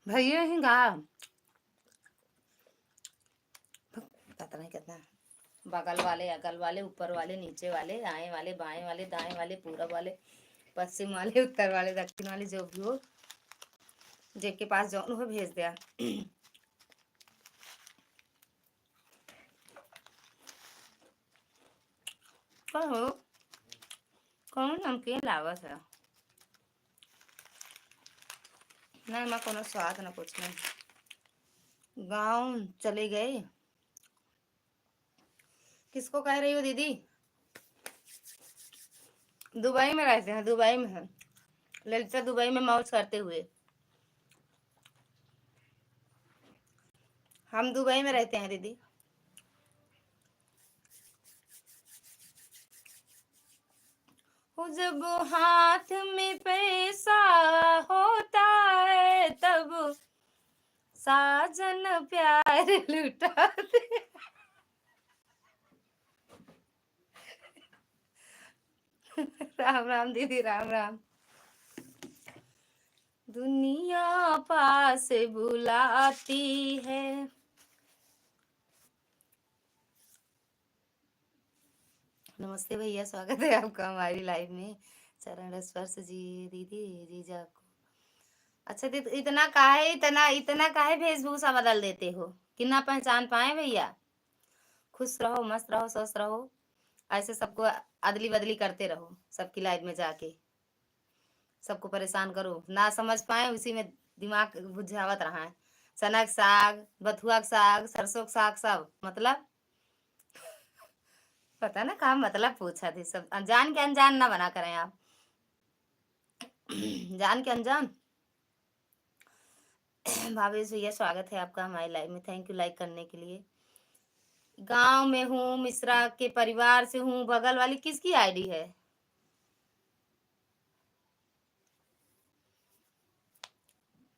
भैया ही गा। पता नहीं कितना। बगल वाले, अगल वाले, ऊपर वाले, नीचे वाले, दाएं वाले, बाएं वाले, दाएं वाले, पूरब वाले, पश्चिम वाले, उत्तर वाले, दक्षिण वाले, जो भी हो, जेके पास जौन हो, भेज दिया। कहो, कौन नमकीन लावत है? नहीं, मैं कोनो स्वाद ना पूछना। गाँव चले गए। किसको कह रही हो दीदी? दुबई में रहते हैं, दुबई में हैं। ललिता दुबई में मौज करते हुए। हम दुबई में रहते हैं दीदी। वो जब हाथ में पैसा होता है तब साजन प्यार लुटाते। राम राम दीदी, राम राम। दुनिया पास बुलाती है। नमस्ते भैया, स्वागत है आपका हमारी लाइव में। चरण स्पर्श जी, दीदी, जीजा को। अच्छा, तो इतना काहे, इतना, इतना काहे वेशभूषा बदल देते हो कि ना पहचान पाए भैया? खुश रहो, मस्त रहो, स्वस्थ रहो। ऐसे सबको अदली बदली करते रहो, सबकी लाइव में जाके सबको परेशान करो, ना समझ पाए, उसी में दिमाग बुझावत रहा है। चना के साग, बथुआ के साग, सरसों के साग, सब मतलब पता ना का मतलब पूछा थी सब, अनजान के अनजान ना बना करें आप। जान के अनजान। भावेश भैया, स्वागत है आपका हमारे लाइव में, थैंक यू लाइक करने के लिए। गांव में हूँ, मिश्रा के परिवार से हूँ। बगल वाली किसकी आईडी है?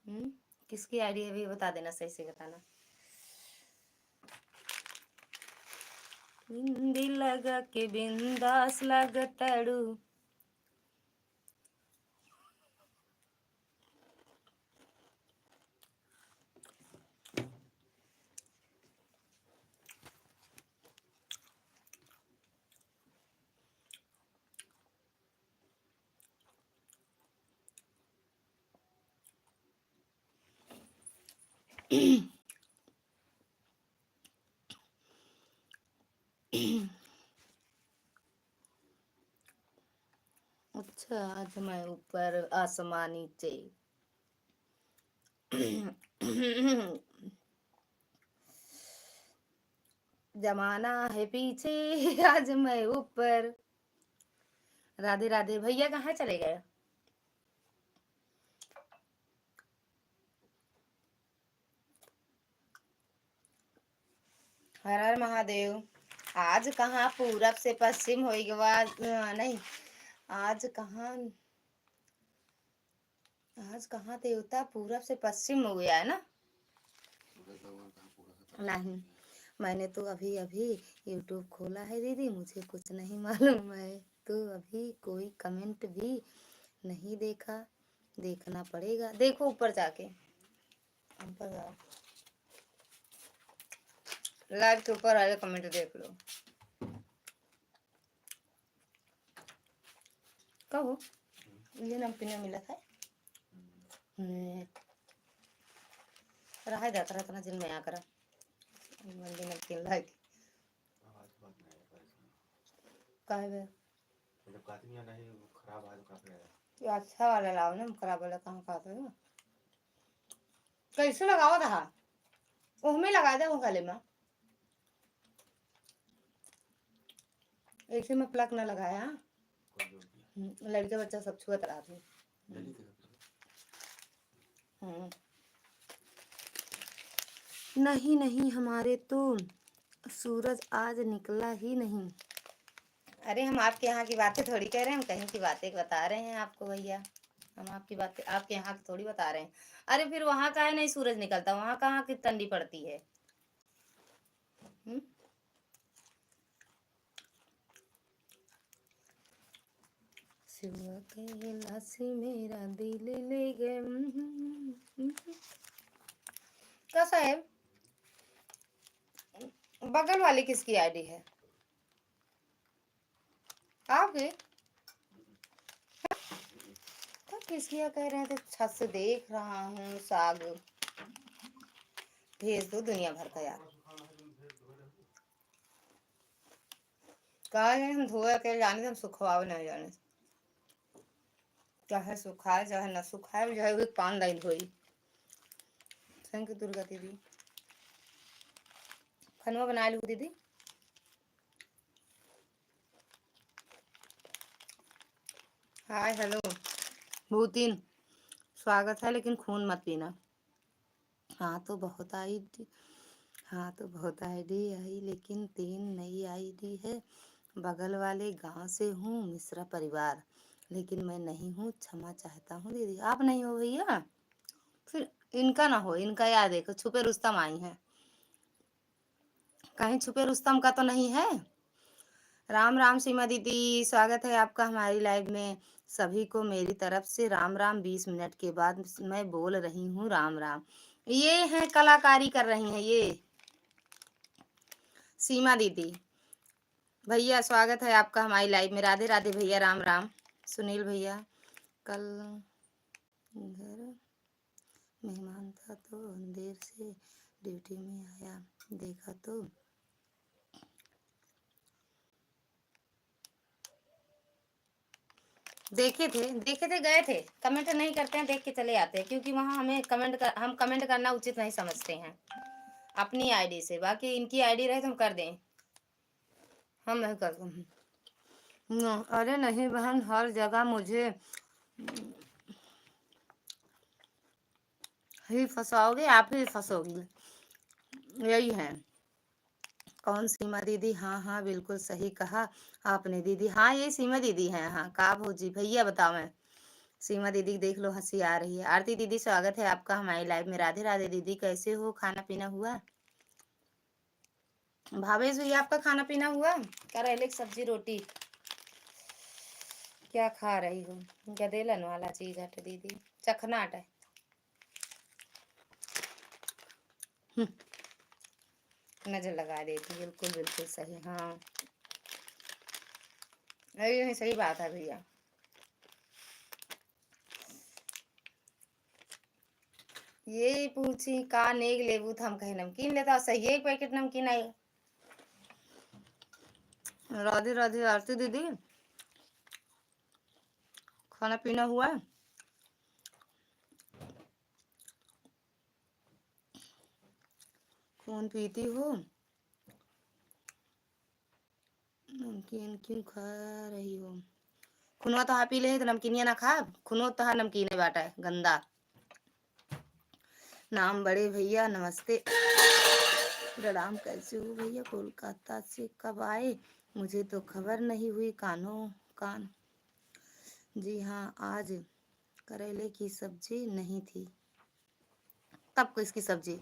हम्म, किसकी आईडी है भी बता देना, सही से बताना। बिंदी लगा के बिंदास लागताड़ू। अच्छा, आज मैं ऊपर आसमां नीचे। जमाना है पीछे, आज मैं ऊपर। राधे राधे। भैया कहाँ चले गए? हर हर महादेव। आज कहाँ पूरब से पश्चिम होई गवा, अ, नहीं, आज कहाँ, आज कहाँ देवता पूरब से पश्चिम हो गया है ना? नहीं, मैंने तो अभी अभी YouTube खोला है दीदी, मुझे कुछ नहीं मालूम है, तो अभी कोई कमेंट भी नहीं देखा, देखना पड़ेगा। देखो ऊपर जाके, ऊपर जाओ, लाइव के ऊपर वाले कमेंट देख लो। कहो, ये नमकीन मिला था। हम्म। रहा जाता रहता ना जिन में आ करा। मंडी नमकीन लाए के। काहे बे? जब कहती नहीं, नहीं, वो खराब है तो काफी है। ये अच्छा वाला लाओ ना, खराब वाला कहाँ खाते हो? कैसे लगावा रहा? ओहमे लगा दे, वो गले में। ऐसे में प्लग ना लगाया। हम्म, लड़के बच्चा सब छुअत रहा थे। हम्म। नहीं, नहीं, हमारे तो सूरज आज निकला ही नहीं। अरे, हम आपके यहाँ की बातें थोड़ी कह रहे हैं, हम कहीं की बातें बता रहे हैं आपको भैया। हम आपकी बातें, आपके यहाँ की थोड़ी बता रहे हैं। अरे, फिर वहाँ काहे नहीं सूरज निकलता, वहाँ कहाँ की ठंडी पड़ती है? हम्म? शिवा कैलासी मेरा दिल ले गए। हम्म, हम्म, हम्म। कैसा है? बगल वाली किसकी आईडी है? आपके? तो किसकी कह रहे हैं, तो छत से देख रहा हूँ, साग भेज दो दुनिया भर का यार। का जाने हम धोए के जाने, हम सुखवावे नहीं जाने। चाहे सुखाए, चाहे ना सुखाए, चाहे भी पान दाइल होई। Thank you दुर्गा दीदी। खनवा बना लू दीदी। हाय, हेलो। बहुत दिन स्वागत है, लेकिन खून मत पीना। हाँ तो बहुत आईडी, हाँ तो बहुत आईडी आई, लेकिन तीन नई आईडी है। बगल वाले गांव से हूँ, मिश्रा परिवार, लेकिन मैं नहीं हूँ, क्षमा चाहता हूँ दीदी। आप नहीं हो भैया, फिर इनका ना हो, इनका याद है, छुपे रुस्तम आई हैं। कहीं छुपे रुस्तम का तो नहीं है? राम राम सीमा दीदी, स्वागत है आपका हमारी लाइव में। सभी को मेरी तरफ से राम राम। बीस मिनट के बाद मैं बोल रही हूँ राम राम। ये हैं, कलाकारी कर रही हैं ये सीमा दीदी। भैया, स्वागत है आपका हमारी live में। राधे राधे भैया, राम राम। सुनील भैया, कल घर मेहमान था तो देर से duty में आया, देखा तो देखे थे, देखे थे, गए थे। Comment नहीं करते हैं, देख के चले आते हैं, क्योंकि वहाँ हमें comment कर, हम comment करना उचित नहीं समझते हैं अपनी ID से। बाकी इनकी ID रहे तो हम कर दें, हम नहीं करते हैं। न, अरे नहीं बहन, हर जगह मुझे ही फंसाओगे, आप ही फंसोगी, यही है। कौन सीमा दीदी? हाँ, हाँ, बिल्कुल सही कहा आपने दीदी। हाँ, ये सीमा दीदी हैं। हाँ, का भौजी, भैया बतावें। सीमा दीदी देख लो, हंसी आ रही है। आरती दीदी, स्वागत है आपका हमारी live में। राधे राधे दीदी, कैसे हो? खाना पीना हुआ? भावेश भैया, आपका खाना पीना हुआ? करेले की सब्जी, रोटी, क्या खा रही हो? गदेलन वाला चीज हटे दीदी, चखना हटे। हम्म, नजर लगा देती, बिल्कुल, बिल्कुल सही। हाँ, अरे, ये सही बात है भैया। ये पूछी का नेग लेबू, तो हम कहे नमकीन लेता, सही एक packet नमकीन आई। राधे राधे आरती दीदी, खाना पीना हुआ? खून पीती हो? नमकीन क्यों खा रही हो? खुनवा तो पी ले, तो नमकीनिया ना खाब। खुनो तो नमकीन बाटा है, गंदा। नाम बड़े भैया, नमस्ते। प्रणाम, कैसे हो भैया? कोलकाता से कब आए? मुझे तो खबर नहीं हुई। कानो, कान। जी हाँ, आज करेले की सब्जी नहीं थी। तब को इसकी सब्जी।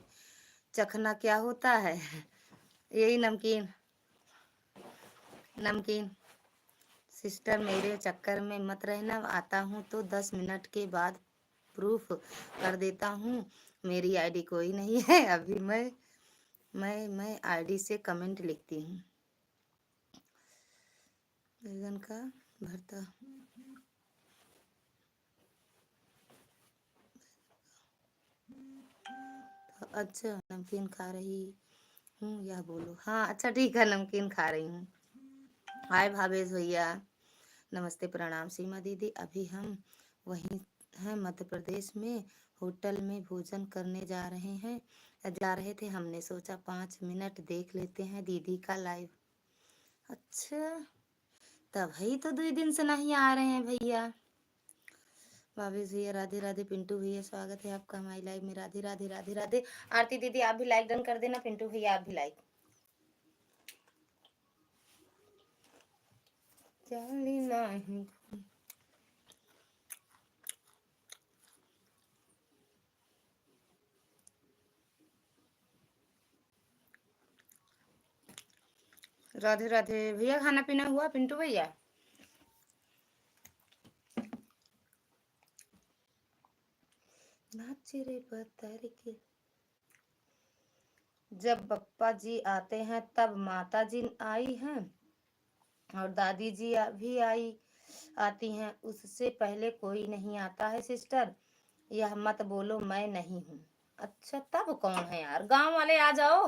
चखना क्या होता है? यही नमकीन, नमकीन। Sister, मेरे चक्कर में मत रहना, आता हूँ तो दस मिनट के बाद proof कर देता हूँ। मेरी ID कोई नहीं है, अभी मैं, मैं, मैं ID से comment लिखती हूँ। बैगन का भरता। अच्छा, नमकीन खा रही हूँ, यह बोलो। हाँ, अच्छा, ठीक है, नमकीन खा रही हूँ। हाय भावेश भैया, नमस्ते, प्रणाम सीमा दीदी। अभी हम वहीं हैं, मध्य प्रदेश में, होटल में भोजन करने जा रहे हैं, जा रहे थे। हमने सोचा पाँच मिनट देख लेते हैं दीदी का live। अच्छा, तब है तो दुई दिन से नहीं आ रहे हैं भैया। भावेश भैया, राधे राधे। पिंटू भैया, स्वागत है आपका हमारी live में। राधे राधे, राधे राधे। आरती दीदी, आप भी like done कर देना। पिंटू भैया, आप भी like। चली नाही। राधे राधे भैया, खाना पीना हुआ पिंटू भैया? नाच रे पत्थर के। जब पप्पा जी आते हैं तब माता जी आई हैं और दादी जी आ-, भी आई, आती हैं। उससे पहले कोई नहीं आता है sister, यह मत बोलो मैं नहीं हूँ। अच्छा, तब कौन है यार? गांव वाले आ जाओ।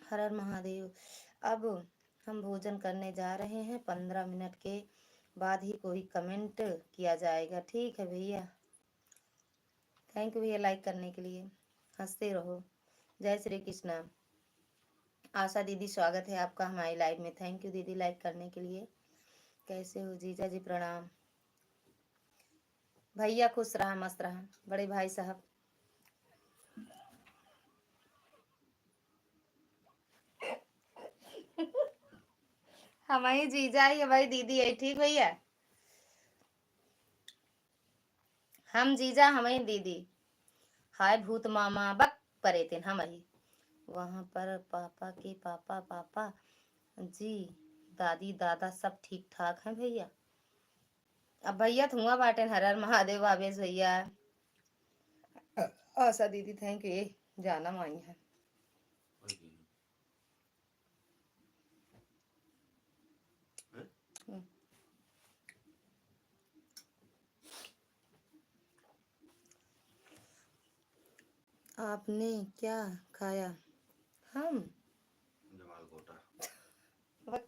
हर हर महादेव। अब हम भोजन करने जा रहे हैं, पन्द्रह मिनट के बाद ही कोई comment किया जाएगा। ठीक है भैया, thank you भैया like करने के लिए, हंसते रहो। जय श्री कृष्णा। आशा दीदी, स्वागत है आपका हमारी live में। Thank you दीदी like करने के लिए। कैसे हो जीजा जी? प्रणाम भैया, खुश रहा, मस्त रहा बड़े भाई साहब। हमही जीजा ही, हमही दीदी है, ठीक भैया? हम जीजा, हमही दीदी। हाय भूत मामा, बक परेतिन हमही। वहाँ पर पापा के पापा, पापा जी, दादी, दादा सब ठीक ठाक हैं भैया। अब भैया त हुआ बाटेन, हर हर महादेव, भावेश भैया। आशा दीदी, thank you। ए, जाना माई है। आपने क्या खाया? हम? जमाल गोटा। बक-,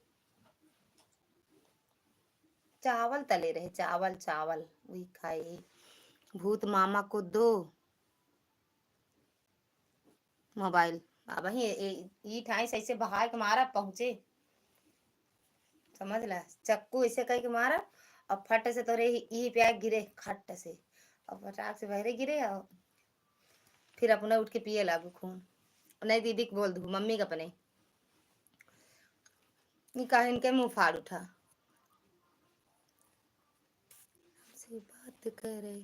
चावल तले रहे, चावल, चावल, वही खाए। भूत मामा को दो मोबाइल। अब ही ए-, ई ठाई से ऐसे बहार के मारा पहुँचे। समझ ला, चक्कू ऐसे कह के मारा और फट से तोरे ई, ई पे आके गिरे खट से। और फटाक से बहरे गिरे और फिर अपना उठ के पिए लागू खून। नहीं दीदी के बोल दू, मम्मी के अपने। ई काहे इनके मुँह फाड़ उठा। हमसे बात करे।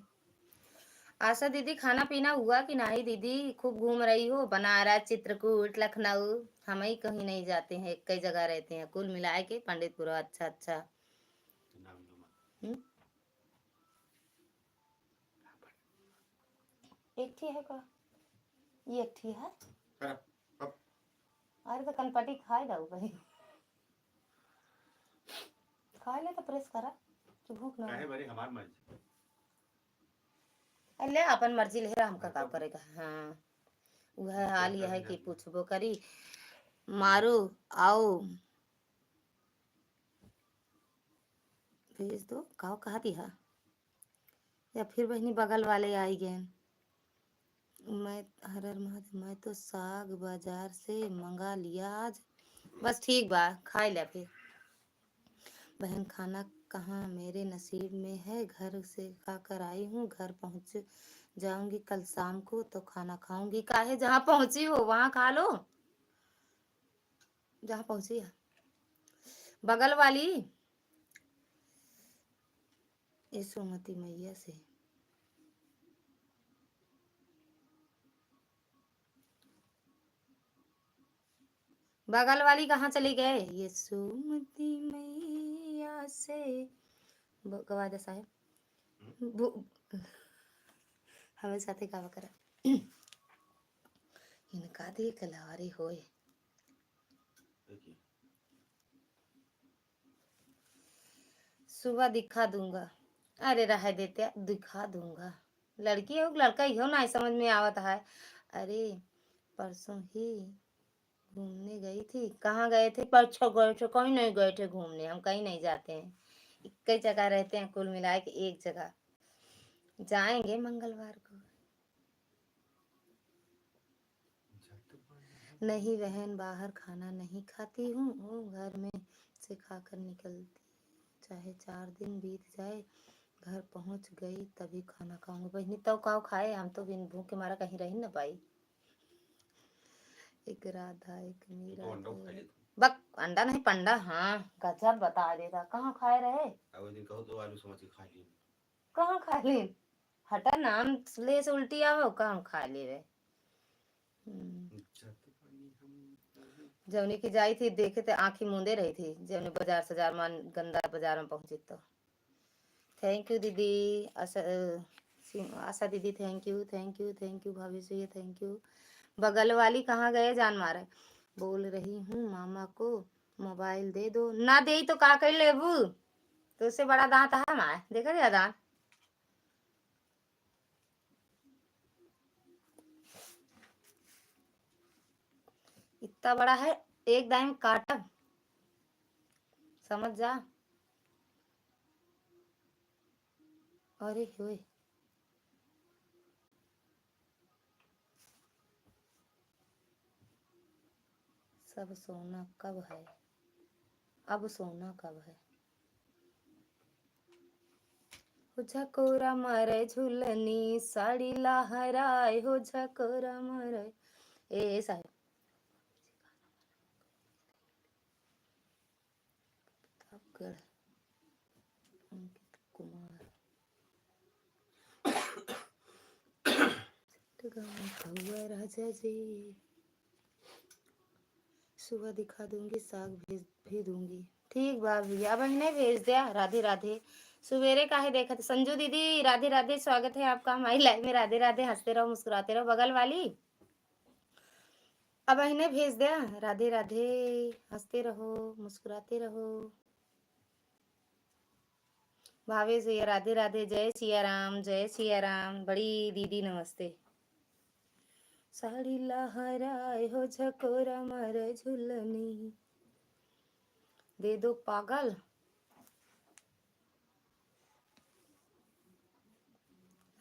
आशा दीदी, खाना पीना हुआ कि नहीं दीदी? खूब घूम रही हो, बनारस, चित्रकूट, लखनऊ। हम ही कहीं नहीं जाते हैं, एक ही जगह रहते हैं, कुल मिलाए के पंडितपुर। अच्छा, अच्छा। हम्म? एक ठी है का? ये एक ठी है? करा, अब। अरे तो कनपटी खाए जाऊ भाई। खाए ले तो प्रेस करा, कि भूख ना काहे लगे। बड़ी हमार मर्जी। अरे ले अपन मर्जी ले रहा, हमका मैं का तो करेगा। हाँ, वह हाल यह है कि पूछबो करी, मारो, आओ, भेज दो, काव कहा दिया? या फिर बहिनी बगल वाले आई गए। मैं, हर हर महादेव, मैं तो साग बाजार से मंगा लिया आज। बस ठीक बा, खाई ल्या फिर। बहन, खाना कहाँ मेरे नसीब में है, घर से खा कर आई हूँ, घर पहुँच जाऊंगी कल शाम को तो खाना खाऊंगी। काहे, जहाँ पहुँची हो वहाँ खा लो, जहाँ पहुँची है। बगल वाली यशोमती मैया से। बगल वाली कहाँ चली गए? यशोमती मैया से। ब-, गवा दे साहेब। बु-, हमें साथे गावा करा। इनका दे कलारी होए। सुबह दिखा दूंगा। अरे रहे देते, दिखा दूंगा। लड़की हो, लड़का ही हो, ना समझ में आवत है। अरे, परसों ही घूमने गई थी। कहाँ गए थे? परसों गए थे, कहीं नहीं गए थे घूमने, हम कहीं नहीं जाते हैं, एक ही जगह रहते हैं, कुल मिला के एक जगह। जाएंगे मंगलवार को। नहीं बहन, बाहर खाना नहीं खाती हूँ, वो घर में से खाकर निकलती हूँ, चाहे चार दिन बीत जाए, घर पहुँच गई तभी खाना खाऊंगी। बहिनी, तब काव खाए, हम तो बिन भूख के मारा कहीं रह न पाई। एक राधा, एक मीरा, तो अंडा दो। खा ले तू। बक, अंडा नहीं, पंडा। हाँ, गजब बता देता, कहाँ खाए रहे? अब वो दिन कहो तो आलू समझ के खा ली। कहाँ खा ली? हटा, नाम ले से उल्टी आवो, कहाँ खा ली रे? हम्म। अच्छा, तो पानी हम जौनी की जाई थी, देखे ते आँखी मूंदे रही थी, जौनी बाजार सजार मान, गंदा बाजार में पहुँची तो। Thank you दीदी, आशा, अ, सिंह, आशा दीदी, thank you, thank you, thank you, भाभी सुइया, thank you। बगल वाली कहाँ गए जान मारे? बोल रही हूँ मामा को मोबाइल दे दो। ना देई तो का कर लेबू? तो उससे बड़ा दांत है हमार, देखा गया दांत? इतना बड़ा है, एक दाई में काटब, समझ जा। अरे होए, सब सोना कब है, अब सोना कब है। हो झकोरा मारे झुलनी, साड़ी लहराए, हो झकोरा मारे। ए, ए साहेब। प्रतापगढ़, अंकित कुमार। राजा जी, सुबह दिखा दूंगी, साग भेज भी दूंगी। ठीक बा भैया, अब इन्हें भेज दिया। राधे राधे। सुबेरे काहे देखत संजू दीदी, राधे राधे, स्वागत है आपका हमारी लाइव में। राधे राधे, हंसते रहो, मुस्कुराते रहो। बगल वाली, अब इन्हें भेज दिया। राधे राधे, हंसते रहो, मुस्कुराते रहो। भावेश भैया, राधे राधे, जय सिया राम, जय सिया राम। बड़ी दीदी नमस्ते। साड़ी लहराए हो झकोरा मारे झुलनी। दे दो पागल।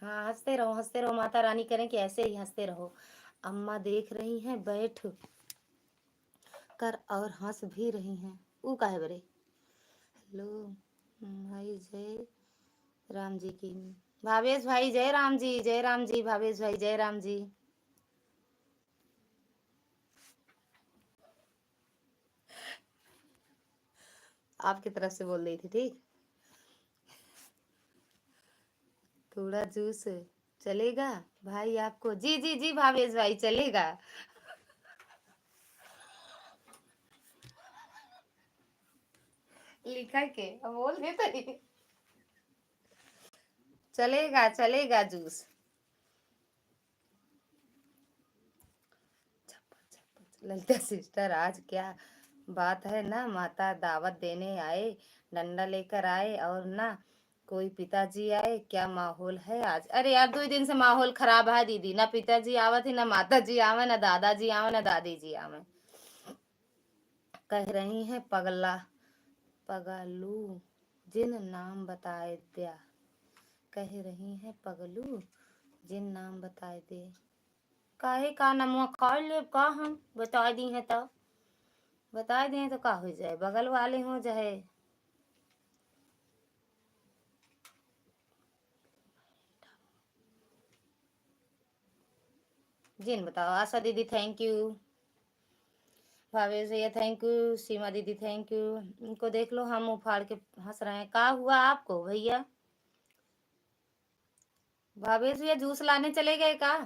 हाँ, हँसते रहो, हँसते रहो, माता रानी करें कि ऐसे ही हँसते रहो। अम्मा देख रही हैं बैठ कर और हँस भी रही हैं। ऊ काहे बरे? हेलो, भाई जय राम जी की। भावेश भाई जय राम जी, जय राम जी, भावेश भाई जय राम जी। आपकी तरफ से बोल रही थी, ठीक? थोड़ा जूस चलेगा भाई आपको? जी, जी, जी, भावेश भाई, चलेगा। लिखा के, अब बोल दे तो ही। चलेगा, चलेगा जूस। ललिता सिस्टर, आज क्या बात है ना, माता दावत देने आए, डंडा लेकर आए और ना कोई पिताजी आए, क्या माहौल है आज? अरे यार, दो दिन से माहौल खराब है दीदी, ना पिताजी आवत है, ना माता जी आवे, ना दादाजी आवे, ना दादी जी आवे। कह रही हैं पगला, पगलू जिन नाम बताए द्या। कह रही हैं पगलू जिन नाम बताए दे। काहे का नमवा खा लेब का हम? बताए दी हैं तो, बताए दी हैं तो का हो जाए, बगल वाले हो चाहे जिन बताओ। आशा दीदी thank you, भावेश भैया thank you, सीमा दीदी thank you। इनको देख लो, हम उफाड़ के हँस रहे हैं। का हुआ आपको भैया? भावेश भैया जूस लाने चले गए का?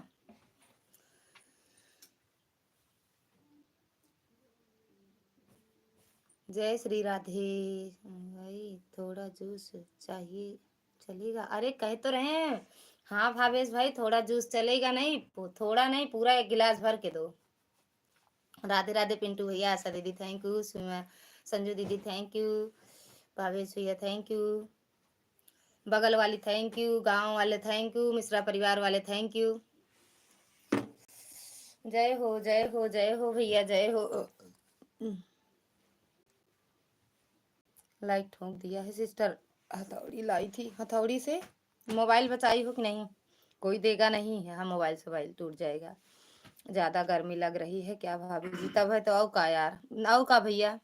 जय श्री राधे। भाई थोड़ा जूस चाहिए, चलेगा? अरे कह तो रहे हैं। हाँ भावेश भाई, थोड़ा जूस चलेगा, नहीं पू-, थोड़ा नहीं, पूरा एक गिलास भर के दो। राधे राधे पिंटू भैया, आशा दीदी thank you, सीमा, संजू दीदी thank you, भावेश भैया thank you, बगल वाली thank you, गाँव वाले thank you, मिश्रा परिवार वाले thank you। जय हो, जय हो, जय हो भैया, जय हो। लाइक ठोक दिया है सिस्टर, हथौड़ी लाई थी, हथौड़ी से मोबाइल बचाई हो कि नहीं? कोई देगा नहीं है, हाँ मोबाइल सोबाइल टूट जाएगा। ज्यादा गर्मी लग रही है क्या भाभी जी? तब है तो औ का यार, औ का भैया?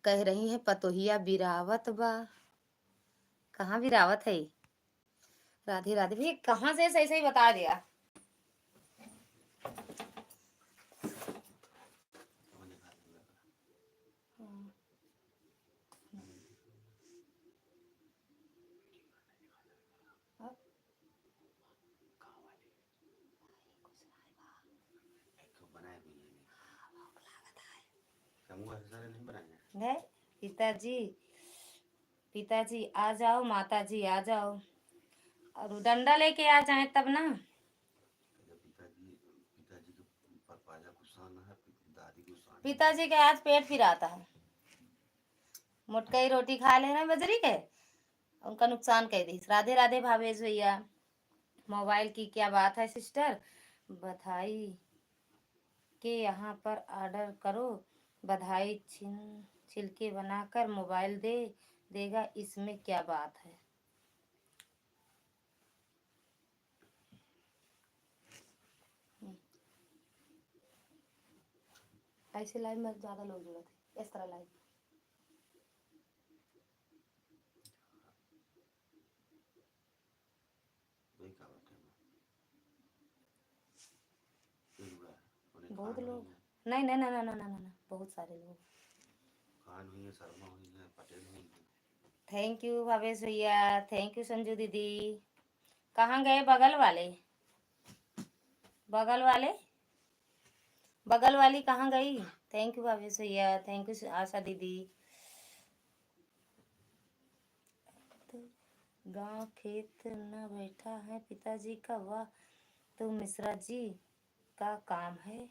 कह रही है पतोहिया बिरावत बा। कहाँ बिरावत है? राधे राधे भैया, कहाँ से सही सही बता दिया। गए पिताजी, पिताजी आ जाओ, माताजी आ जाओ, और डंडा लेके आ जाए तब ना। पिताजी, पिताजी के पर पाजा गुस्सा ना है, पि-, दादी गुस्सा ना है। पिताजी के आज पेट पिराता है, मोटकई रोटी खा ले रहे हैं बजरी के, उनका नुकसान कर दी। राधे राधे भावेश भैया। मोबाइल की क्या बात है सिस्टर? बधाई के यहाँ पर ऑर्डर करो, बधाई छिन छिलके बनाकर मोबाइल दे देगा, इसमें क्या बात है? ऐसे लाइव में ज्यादा लोग जुड़त है, इस तरह लाइव। वही का बात है। बहुत लोग। नहीं, नहीं, नहीं, बहुत सारे लोग। खान हुई है, शर्मा हुई है, पटेल हुई है। Thank you भावेश भैया, thank you संजू दीदी। कहाँ गए बगल वाले? बगल वाले, बगल वाली कहाँ गई? Thank you भावेश भैया, thank you आशा दीदी। गांव खेत न बैठा है पिताजी का, वाह तो मिश्रा जी का काम है।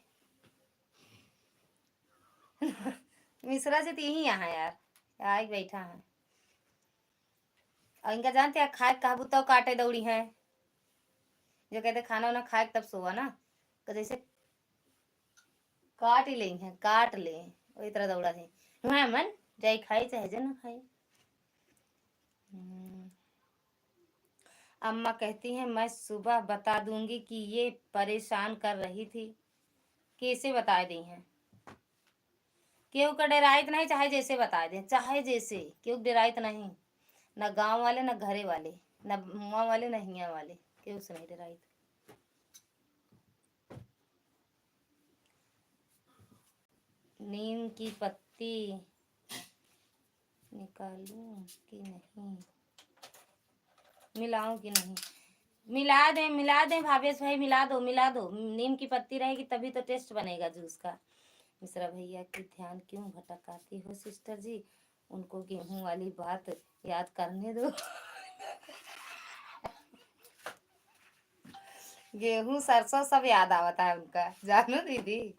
मिश्रा जी तो यहीं यहाँ यार, आइ बैठा है। और इनका जानते हैं, खाए कहबू तो काटे दौड़ी हैं, जो कहते खाना वाना खाए तब सोवा ना। जैसे काट ही लेइहैं, काट ले, वही तरह दौड़ा है। हाँ मन, जाई खाई चाहे जे ना खाई। हम्म। अम्मा कहती हैं, "मैं सुबह बता दूंगी कि ये परेशान कर रही थी।" कैसे बताए दी हैं? केहू का डेराइत नहीं, चाहे जैसे बताए दे, चाहे जैसे, केहू डेराइत नहीं, ना गाँव वाले, ना घरे वाले, ना हुआँ वाले, ना हियाँ वाले, केहू से नहीं डेराइत। नीम की पत्ती निकालूं कि नहीं, मिलाऊं कि नहीं? मिला दे, मिला दे भावेश भाई, मिला दो, मिला दो। नीम की पत्ती रहेगी तभी तो टेस्ट बनेगा जूस का। मिश्रा भैया की ध्यान क्यों भटकाती हो सिस्टर जी? उनको गेहूं वाली बात याद करने दो। गेहूं सरसों सब याद आवता है उनका, जानो दीदी,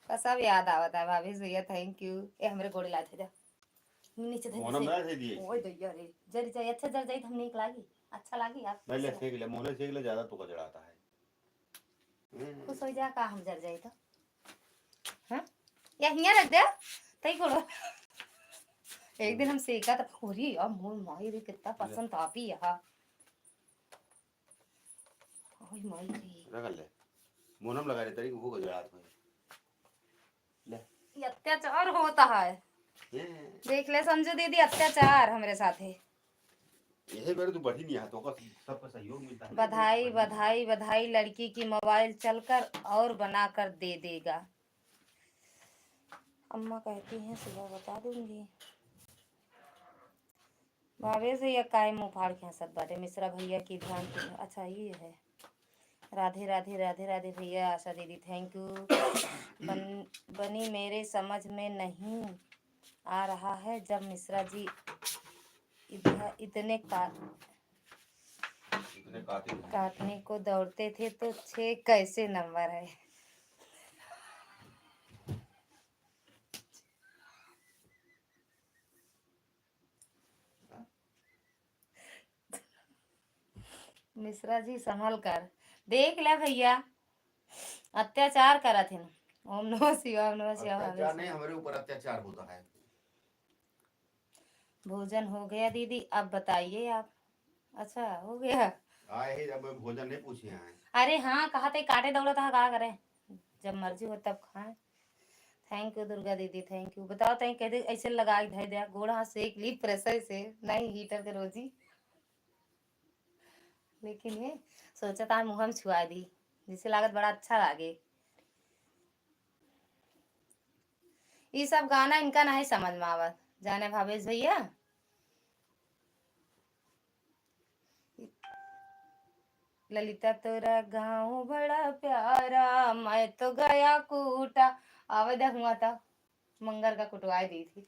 का सब याद आवता है। भावेश भैया, थैंक यू। ए, हमरे गोड़े लात है जा। नीचे धर मोहनम से। ना दे दिए। ओए दैया रे, जर जाई, अच्छा जर जाई त हम नीक लागी, अच्छा लागी आप। नहीं ले, सेक ले, मोहने सेक ले, ज्यादा तो का जड़ाता है। हम्म। खुश हो जा का हम जर जाई तो। हाँ? या हियाँ रख दे, तई कोड़ो। एक दिन हम सेका त पूरी, अब मोर माई रे कितना ले। पसंद आपी यहाँ। ओए माई रे। रख ले। मोहनम लगा दे, तरी हो गजरात में। ले। ये अत्याचार होता है। ये। देख ले संजू दीदी, अत्याचार हमरे साथ है। यही बेर तू बढ़ी नहीं है, तो का सबका सहयोग मिलता है। बधाई, बधाई, बधाई, लड़की की मोबाइल चलकर और बनाकर दे देगा। अम्मा कहती हैं, "सुबह बता दूंगी।" भावेश भैया काहे मुंह फाड़ के हंसत बाटे? मिश्रा भैया की ध्यान की, अच्छा, ये है। राधे, राधे, राधे, राधे भैया, आशा दीदी, थैंक यू। बन-, बनी मेरे समझ में नहीं आ रहा है, जब मिश्रा जी इधर इतने का-, इतने कातिल हैं। काटने को दौड़ते थे तो छः कैसे नंबर है? मिश्रा जी संभल कर देख ले भैया, अत्याचार करत हिन। ओम नमः शिवाय, ओम नमः शिवाय, ओम नमः अत्याचार शिवाय। नहीं, हमारे ऊपर अत्याचार होता है। भोजन हो गया दीदी, अब बताइए आप। अच्छा, हो गया। आए ही, अब भोजन नहीं पूछे हैं। अरे हाँ, कहा थे काटे दौड़त हा, का करे, जब मर्जी हो तब खाएं। थैंक यू दुर्गा दीदी, थैंक यू। बताओ तई कैसे ऐसे लगा के धर दिया, गोड़ हाथ सेक ली प्रेशर से, नहीं हीटर के रोजी। लेकिन ये सोचा था मुँह में छुआ दी, जिससे लागत बड़ा अच्छा लागे। ई सब गाना इनका नहीं समझ में आवत, जाने भावेश भैया। ललिता तोरा गाँव बड़ा प्यारा, मैं तो गया कूटा। आवे दे हुआ था, मंगर का कुटवाए दी थी।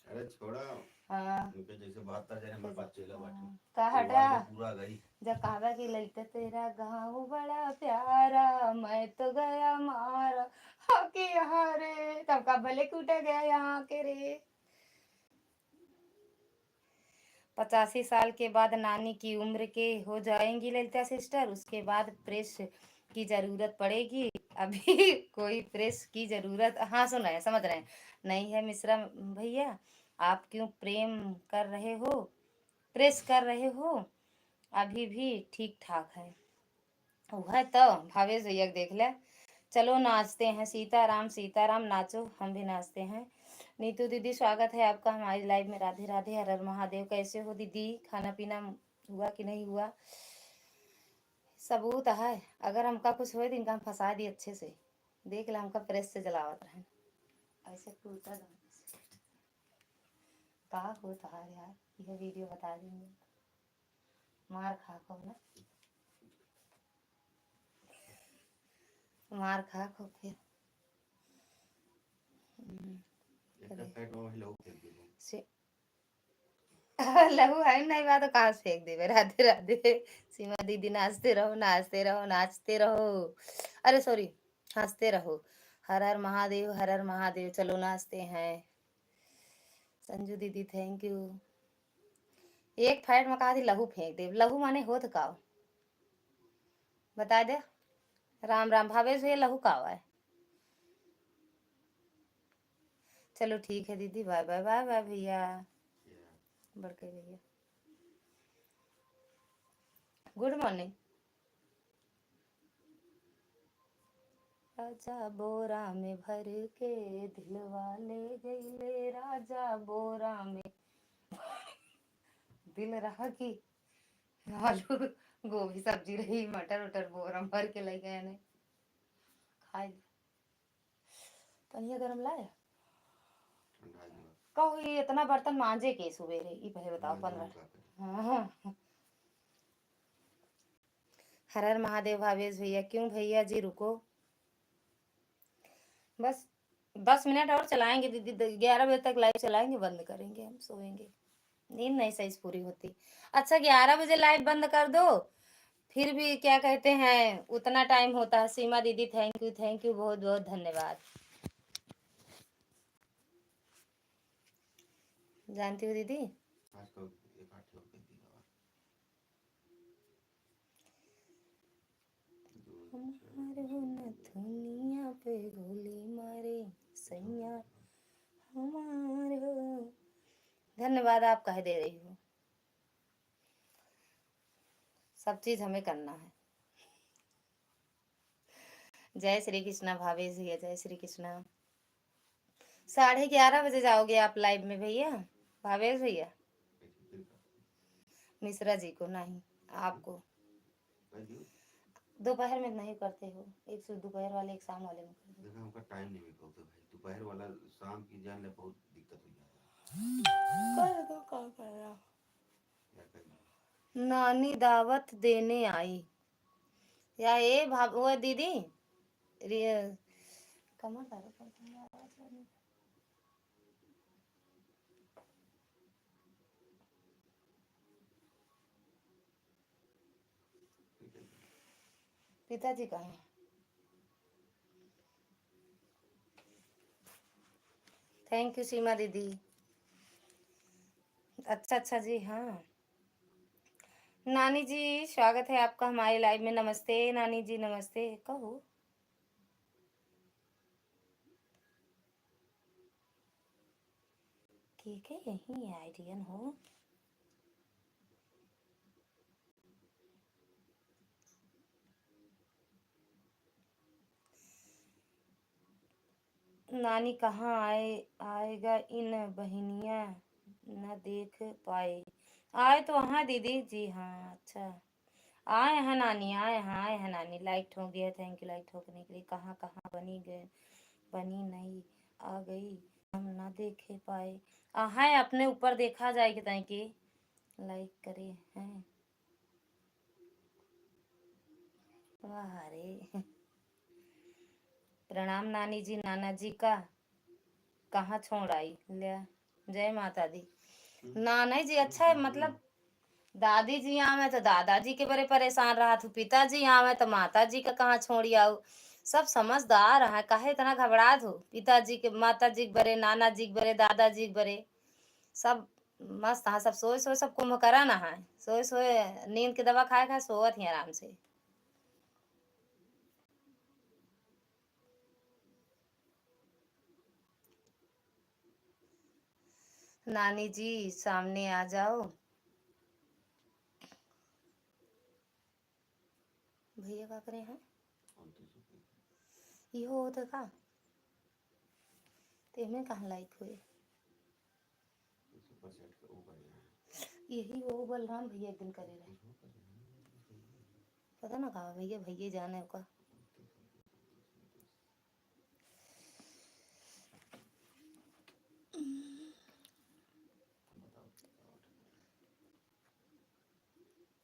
अरे छोड़ा, हाँ। उनके जैसे बहत्तर जने हमारे पास चेला बाटे। हाँ। का वो हटा? आगे पूरा गई। जब कहबा कि ललिता तेरा गाँव बड़ा प्यारा, मैं तो गया मारा, हाँ कि यहाँ रे, तब का भले कूटा गया यहाँ के रे। पचासी साल के बाद नानी की उम्र के हो जाएंगी ललिता सिस्टर, उसके बाद प्रेस की ज़रूरत पड़ेगी। अभी कोई प्रेस की ज़रूरत, हाँ, सुन रहे हैं, समझ रहे हैं, नहीं है मिश्रा भैया। आप क्यों प्रेम कर रहे हो, प्रेस कर रहे हो, अभी भी ठीक ठाक है। वह तो भावेश भैया के देख ले। चलो नाचते हैं, सीताराम सीताराम, नाचो, हम भी नाचते हैं। नीतू दीदी, स्वागत है आपका हमारी लाइव में। राधे राधे, हर हर महादेव। कैसे हो दीदी, खाना पीना हुआ कि नहीं हुआ? सबूत है, अगर हमका कुछ होए तो इनका हम फंसा दी अच्छे से। देख ले, हमका प्रेस से जलावत रहे। ऐसे कुर्ता का होता है यार, यह वीडियो बता देंगे। मार खा को ना, मार खा को फिर। हम्म। एक पैकेट में वही लहू फेंक दे। से लहू है नहीं बा तो कहाँ से फेंक देबे? राधे राधे। सीमा दीदी, नाचते रहो, नाचते रहो, नाचते रहो। अरे सॉरी, हंसते रहो। हर हर महादेव, हर हर महादेव। चलो नाचते हैं। संजू दीदी, थैंक यू। एक फाइट में कहा थी लहू फेंक देब। लहू माने होत का? बता दे। राम राम भावेश भैया, लहू का आवा है। चलो ठीक है दीदी, बाय बाय, बाय बाय भैया, बड़के भैया। Good morning. राजा बोरा में भर के दिलवा ले गईले, राजा बोरा में दिल रहा कि आलू गोभी सब्जी रही, मटर उटर बोरा में भर के ले गए ने खाए। पनिया गरम लाए। ठंडा ही बा। कहू, ये इतना बर्तन मांजे के सुबेरे, ई पहले बताओ, मांजे पन्द्रह। का करे? हाँ, हाँ। हर हर महादेव भावेश भैया। क्यों भैया जी, रुको, बस दस मिनट और चलाएंगे दीदी, द-, ग्यारह बजे तक लाइव चलाएंगे, बंद करेंगे, हम सोएंगे, नींद नहीं सही से पूरी होती। अच्छा, ग्यारह बजे लाइव बंद कर दो, फिर भी क्या कहते हैं, उतना टाइम होता है। सीमा दीदी, थैंक यू, थैंक यू, बहुत बहुत धन्यवाद। जानती हो दीदी, आजकल एक आठ ठो के दिलावा। हमार हो नथुनिया पे गोली मारे सैया, हमार हो। धन्यवाद, आप कह दे रही हो, सब चीज हमें करना है। जय श्री कृष्णा भावेश भैया, जय श्री कृष्णा। साढ़े ग्यारह बजे जाओगे आप लाइव में भैया, भावेश भैया? मिश्रा जी को नहीं, आपको। दोपहर में नहीं करते हो, एक सु-, दोपहर वाले, एक शाम वाले में कर दो। देखा, हमका टाइम नहीं मिल पाता भाई, दोपहर वाला, शाम की जान ले, बहुत दिक्कत हो जाता है। कर दो, का कर रहा? क्या करें? नानी दावत देने आई। या ए भाव-, वो दीदी, रि-, कमर तारे पर तुम आवाज आ रही। पिताजी कहाँ हैं? थैंक यू सीमा दीदी। अच्छा, अच्छा जी, हाँ। नानी जी, स्वागत है आपका हमारे लाइव में। नमस्ते नानी जी, नमस्ते। कहो। ठीक है, यही आइडियन हो। नानी कहाँ आए, आएगा इन बहिनिया न देख पाए। आए तो हाँ दीदी, जी हाँ, अच्छा। आए हैं नानी, आए हैं, आए हैं नानी, लाइक ठोक दिया, थैंक यू लाइक ठोकने के लिए। कहाँ, कहाँ बनी गए, बनी नहीं, आ गई, हम ना देखे पाए। आ, है अपने ऊपर देखा जाए कि ताई के लाइक करे हैं। वाह रे। प्रणाम नानी जी, नाना जी का कहाँ छोड़ आई? ले, जय माता दी। हम्म। नाना जी, अच्छा है, हम्म। मतलब, दादी जी आवे तो दादाजी के बरे परेशान रहत हूँ, पिताजी आवे तो माता जी का कहाँ छोड़ी आऊ। सब समझदार हैं, काहे इतना घबरात हो? पिताजी के, माता जी के बरे, नाना जी के बरे, दादाजी के बरे, सब मस्त हैं, सब सोए सोए, सब कुंभकर्ण हैं, सोए सोए नींद के दवा खाए खाए सोवत ही आराम से। नानी जी, सामने आ जाओ। भैया का करे हैं? इहो होत है का? तो एमे कहाँ लाइक हुए? यही वो बलराम भैया एक दिन करे रहे। पता ना कहाँ भैया, भैया जाने ओका।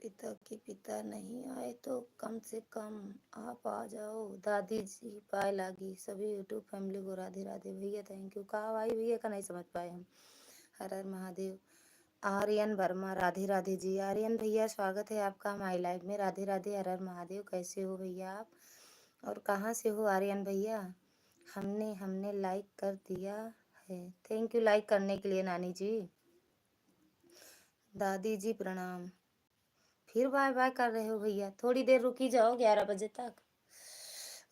पिता के पिता नहीं आए तो कम से कम आप आ जाओ, दादी जी पाए लागी। सभी YouTube family को राधे राधे। भैया thank you। का भाई भैया का नहीं समझ पाए हम। हर हर महादेव। आर्यन वर्मा, राधे राधे जी। आर्यन भैया, स्वागत है आपका हमारे लाइव में। राधे राधे, हर हर महादेव। कैसे हो भैया आप, और कहाँ से हो आर्यन भैया? हमने, हमने लाइक कर दिया है। Thank you लाइक करने के लिए नानी जी। दादी जी प्रणाम। फिर बाय बाय कर रहे हो भैया, थोड़ी देर रुकी जाओ, ग्यारह बजे तक।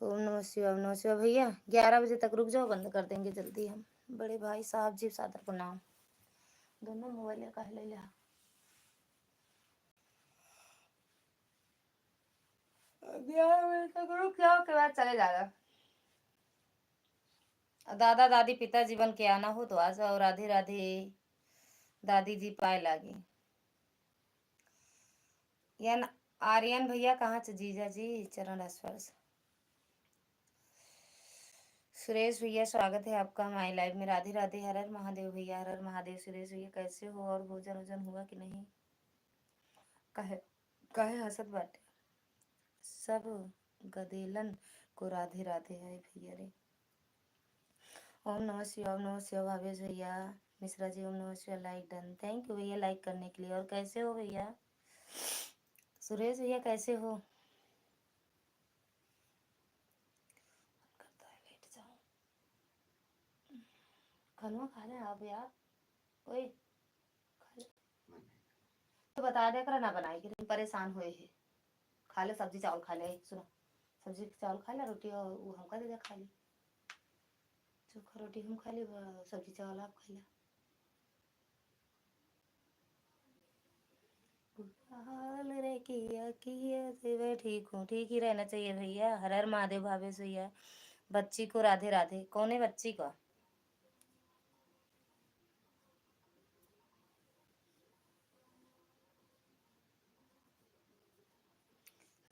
ओम नमः शिवाय, ओम नमः शिवाय। भैया, ग्यारह बजे तक रुक जाओ, बंद कर देंगे जल्दी हम। बड़े भाई साहब जी, सादर प्रणाम। दोनों मोबाइल काहे ले लिया? ग्यारह बजे तक रुक जाओ, के बाद चले जाएगा। दादा दादी पिता जीवन के आना हो तो आ जाओ। राधे राधे दादी जी, पाए लागी। यन आर्यन भैया कहाँ से? जीजा जी चरण स्पर्श। सुरेश भैया, स्वागत है आपका हमारे लाइव में। राधे राधे। हर हर महादेव भैया, हर हर महादेव। सुरेश भैया, कैसे हो और भोजन वोजन हुआ कि नहीं? कहे, कहे हंसत बाटे? सब गदेलन को राधे राधे है भैया रे। ओम नमः शिवाय, ओम नमः शिवाय भावेश भैया। मिश्रा जी, ओम नमः शिवाय, लाइक डन। थैंक यू भैया लाइक करने के लिए। और कैसे हो भैया? सुरेश भैया, कैसे हो? करता है, बैठ जाओ। खाना खा ले आप यार। ओए, खा ले। तो बता दे, एकरा ना बनाए के, परेशान होए है। खा ले सब्जी चावल, खा ले। सुनो, सब्जी चावल खा ले, रोटी और वो हमका दे दे, खा ले। चोखा रोटी हम खा ले, ब-, सब्जी चावल आप खा ले। बुरा हाल रे किया, किया से मैं ठीक हूँ। ठीक ही रहना चाहिए भैया। हर हर महादेव भावेश भैया। बच्ची को राधे राधे। कौने बच्ची को?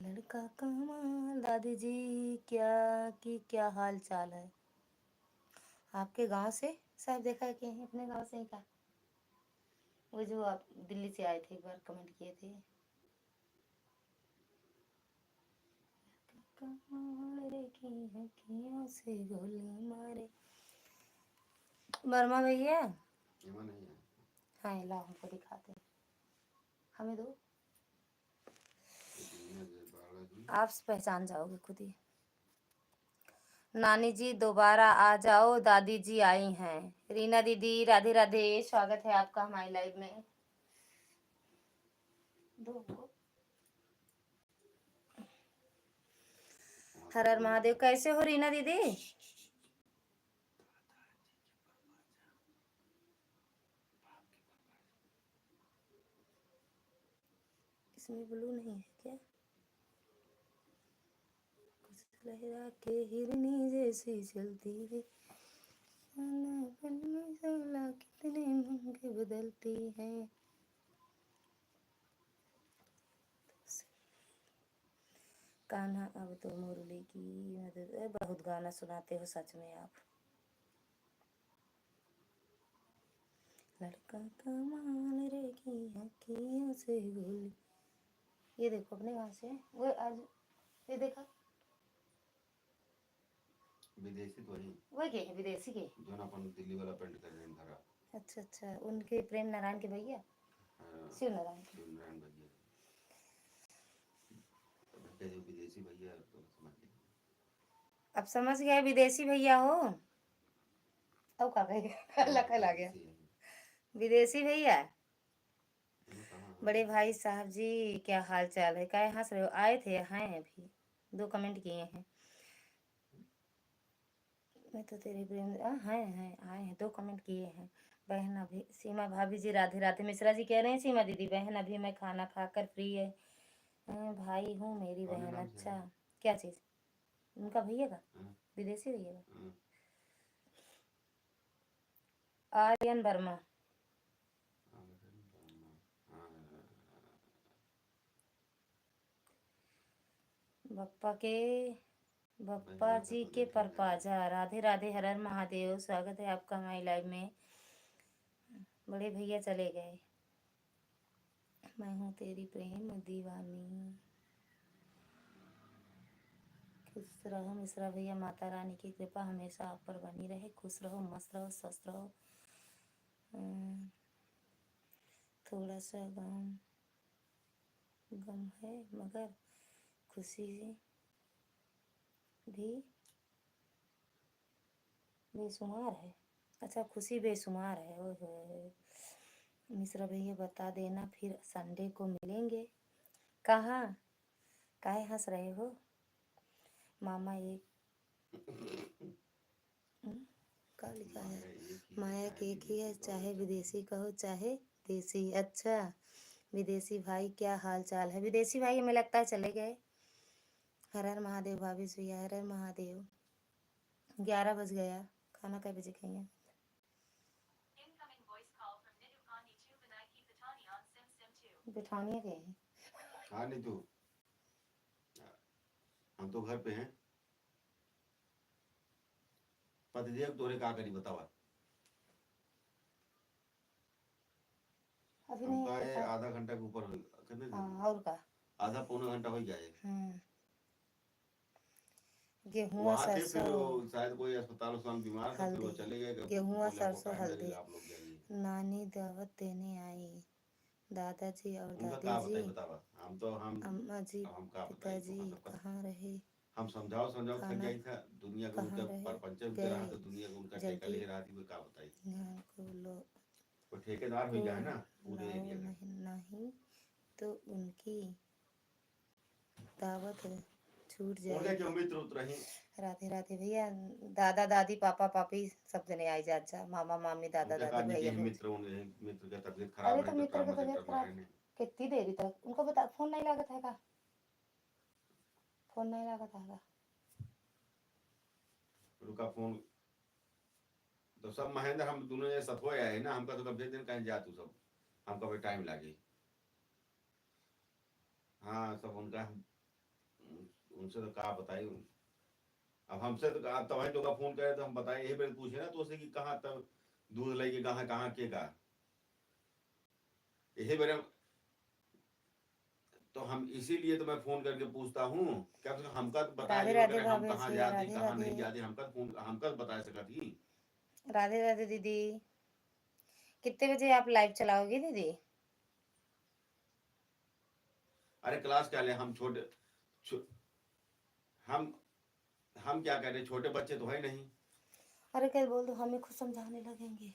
लड़का कमाल, दादी जी क्या, कि क्या हाल चाल है? आपके गांव से सब देखा कि अपने गांव से ही का? वो जो आप दिल्ली से आए थे, एक बार कमेंट किए थे। कमाल रे की अखियों से गोली मारे। वर्मा भैया। एमा नहीं है। हाँ, लाओ, हमको दिखाते हैं। हमें दो। आप पहचान जाओगे खुद ही। नानी जी, दोबारा आ जाओ, दादी जी आई हैं। रीना दीदी, राधे राधे, स्वागत है आपका हमारी लाइव में। दो हमको। हर हर महादेव, कैसे हो रीना दीदी? इसमें ब्लू नहीं है क्या? कुछ लहरा के हिरनी जैसी चलती है, कितने मन के बदलती है। कान्हा अब तो मुरली की मदद, ए, बहुत गाना सुनाते हो सच में आप। लड़का कमाल रे की अखियों से गोली। ये देखो अपने गाँव से, वो आज, ये देखा। विदेशी तो है। वो के है, विदेशी के? जौन अपन दिल्ली वाला pant कर रहे हैं धरा। अच्छा, अच्छा, उनके प्रेम नारायण के भैया? हाँ, शिव नारायण के। शिव नारायण भैया। अब कहे जो विदेशी भैया तो समझ गए। अब समझ गए विदेशी भैया हो। अब का कहे? हाँ, लखल आ गया। विदेशी है। विदेशी भैया। बड़े भाई साहब जी, क्या हाल चाल है? काहे हंस रहे हो? आए थे, हैं अभी, दो comment किए हैं। मैं तो तेरे प्रेम, आ, हैं, हैं, आए हैं, दो comment किए हैं। बहन अभी, सीमा भाभी जी, राधे राधे। मिश्रा जी कह रहे हैं, सीमा दीदी, बहन अभी मैं खाना खाकर free है, हैं, भाई हूँ मेरी बहन। अच्छा, क्या चीज़? उनका भैया का? हाँ। विदेशी भैया का? हाँ। आर्यन वर्मा। आर्यन वर्मा। हाँ। बप्पा के, बप्पा जी के परपाजा। राधे राधे, हर हर महादेव। स्वागत है आपका हमारी live में। बड़े भैया चले गए। मैं हूँ तेरी प्रेम दीवानी। खुश रहो मिश्रा भैया, माता रानी की कृपा हमेशा आप पर बनी रहे। खुश रहो, मस्त रहो, स्वस्थ रहो। अम, थोड़ा सा गम, गम है मगर खुशी भी बेशुमार है। अच्छा, खुशी बेशुमार है। ओए होए। मिश्रा भैया बता देना, फिर Sunday को मिलेंगे। कहाँ? काहे हंस रहे हो? मामा एक, हम्म, का लिखा है? माया एक ही है, चाहे विदेशी कहो, चाहे देसी। अच्छा, विदेशी भाई, क्या हाल चाल है? विदेशी भाई, हमें लगता है चले गए। हर हर महादेव भाभी सुइया, हर हर महादेव। ग्यारह बज गया, खाना कै बजे खाइए? बिठानिया के है। हाँ, नहीं तू, हम तो घर पे हैं। पतिदेव तोरे का करी बतावा? अभी नहीं हमका ये पता। आधा घंटा के ऊपर हो, कितने दिन? हाँ, और का? आधा पौना घंटा हो जाए। हम्म। गेहुआ वहाँ थे, फिर सरसों वो शायद कोई अस्पताल उस्पताल बीमार था, फिर वो हल्दी, चले गए, गेहुआ बोले, "आपको सरसों टाइम हल्दी। लगेगा, आप लोग जाइए।" नानी दावत देने आई। दादाजी और उनका का बताई, दादीजी, बतावा? हम तो, हम, अम्मा जी, अब हम का बताई, पिताजी तुमका सबका? कहाँ रहे? हम समझाओ, समझाओ, थक खाना जाई था। दुनिया के कहाँ उनका रहे? परपंच में रहा, गए। तो दुनिया के उनका ठेका जल्दी ले रहा थी, वो का बताई? यहाँ को लो। वो ठेकेदार हो गया है ना, पूरे बुलाओ एरिया का। नहीं, नहीं तो उनकी दावत छूट उनके जाए। क्यों मित्र उत्र ही? राधे राधे भैया, दादा दादी, पापा पापी, सब जने आई जा, जा, मामा मामी, दादा उनका दादी, कहा भैया कि भैया। मित्र, उन-, मित्र का तबीयत खराब अरे है, तो तो मित्र का तबीयत खराब है। कितनी देरी तक उनको बता, फोन नहीं लागत है का? फोन नहीं लागत है का? रुका फोन। तो सब महेंद्र हम दोनों ये सथवा आए ना, हमका तो भेज देन कहीं जा तू सब, हमका भी टाइम लागे। हाँ, सब उनका हम, उनसे तो का बताई। अब हमसे तो का, तब तो का फोन करे तो हम बताए, यही बेर पूछे ना तो उसे कि कहाँ तब दूध लेके कहाँ, कहाँ के का। यही बेर हम, तो हम इसीलिए तो मैं फोन करके पूछता हूँ, क्या तो हमका तो बताया राधे जो राधे करे, हम भाभी कहाँ जी, जाते, राधे कहाँ नहीं राधे। जाते, हमका तो फोन, हमका तो बता सकत ही। राधे राधे दीदी, कितने बजे आप लाइव चलाओगे दीदी? अरे क्लास क्या ले, हम छोटे, छो-, हम, हम क्या करें, छोटे बच्चे तो है नहीं। अरे कल बोल दो, हम ही खुद समझाने लगेंगे।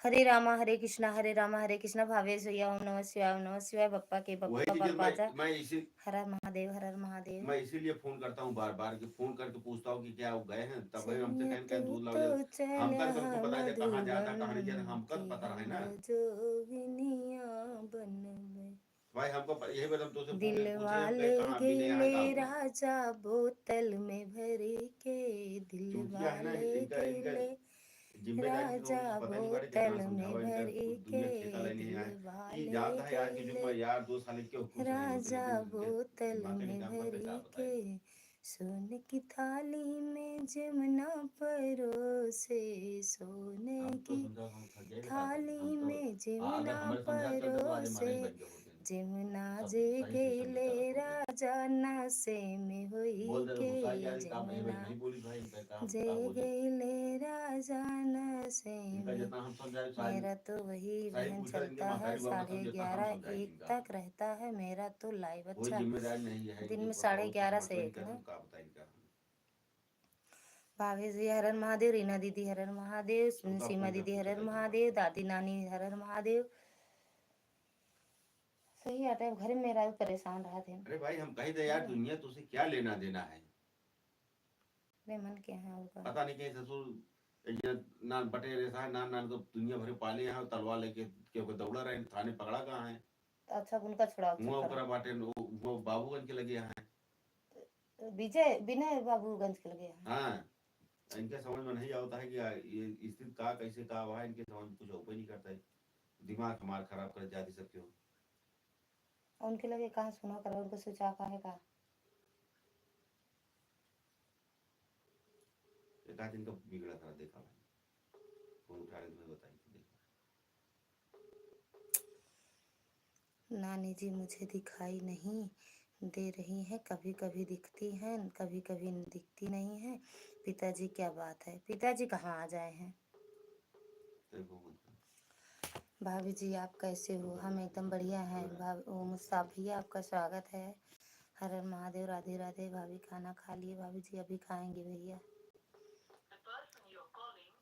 हरे रामा हरे कृष्णा, हरे रामा हरे कृष्णा। भावेश भैया, ओम नमः शिवाय, ओम नमः शिवाय। बप्पा के वही बप्पा चीज पर मैं, बाजा। मैं इसी हर हर महादेव, हर हर महादेव। मैं इसीलिए फोन करता हूँ बार बार, कि फोन करके पूछता हूँ कि क्या वो गए हैं, तब वही हमसे कहें, कहें दूध लाओ, तो हमका तो सबको पता है कहाँ जाता, कहाँ नहीं जाता, हमका तो पता है ना। जोगिनिया बनवे। भाई, हमको प-, यही बात हम तुमसे पूछे, दिल पूछे, हम वाले कहे, "कहाँ अभी नहीं आया गेले काम?" राजा बोतल में भरी के, दिल चूतिया है ना, वाले इनका, इनका गेले जिम्मेदारी तो राजा पता नहीं बाटे कितना बोतल में समझावा, इनका भरी दुनिया के ठेका लेने आए। ये जानता है यार कि जो मैं यार दोस्त साले क्यों खुश नहीं होते, लेकिन इनके बोतल दिमाग का में नहीं काम करता, भरी क्या बताएं? सोने की थाली में जमुना परोसे, सोने की थाली में जमुना परोसे, जमुना जे गईले राजा नशे में होई के, जमुना जे गईले राजा नशे में। मेरा तो वही बहन चलता है, साढ़े ग्यारह एक तक रहता है मेरा तो लाइव। अच्छा, दिन में साढ़े ग्यारह से एक ना। भाभी जी हर हर महादेव, रीना दीदी हर हर महादेव, सीमा दीदी हर हर महादेव, दादी नानी हर हर महादेव। सही बात है, घर में मेहरारू परेशान रहत है। अरे भाई, हम कही थे यार, दुनिया तुझसे क्या लेना देना है? अरे मन के यहाँ होगा। पता नहीं कहीं ससुर, ये ना बटे रहता है, ना, ना तो दुनिया भर पाले यहाँ तलवार लेके क्यों को दौड़ा रहे, थाने पकड़ा कहाँ है? तो अच्छा, उनका छुड़ाओ, हुआ चक्कर। ओकरा बाटे, वो, वो बाबूगंज के लगे यहाँ है। विजय, विनय बाबूगंज के लगे हैं। हाँ, इनके समझ में नहीं आवता है कि आ, ये स्थिति का, कैसे का हुआ है, इनके समझ में कुछ होबे नहीं करता है। दिमाग हमार खराब कर जाती सब क्यों। उनके लगे कहाँ सुना कर, उनको सोचा का है का? एक आध दिन का बिगड़ा खराब देखा भाई, फोन उठा ले तो मैं बताई, देखा। नानी जी मुझे दिखाई नहीं दे रही हैं, कभी-कभी दिखती हैं, कभी-कभी दिखती नहीं हैं। पिताजी क्या बात है, पिताजी कहाँ आ जाए हैं? भाभी जी आप कैसे हो? हम एकदम बढ़िया हैं। भाभी, ओम साहब भैया आपका स्वागत है। हर हर महादेव, राधे राधे। भाभी खाना खा लिए? भाभी जी अभी खाएंगे भैया।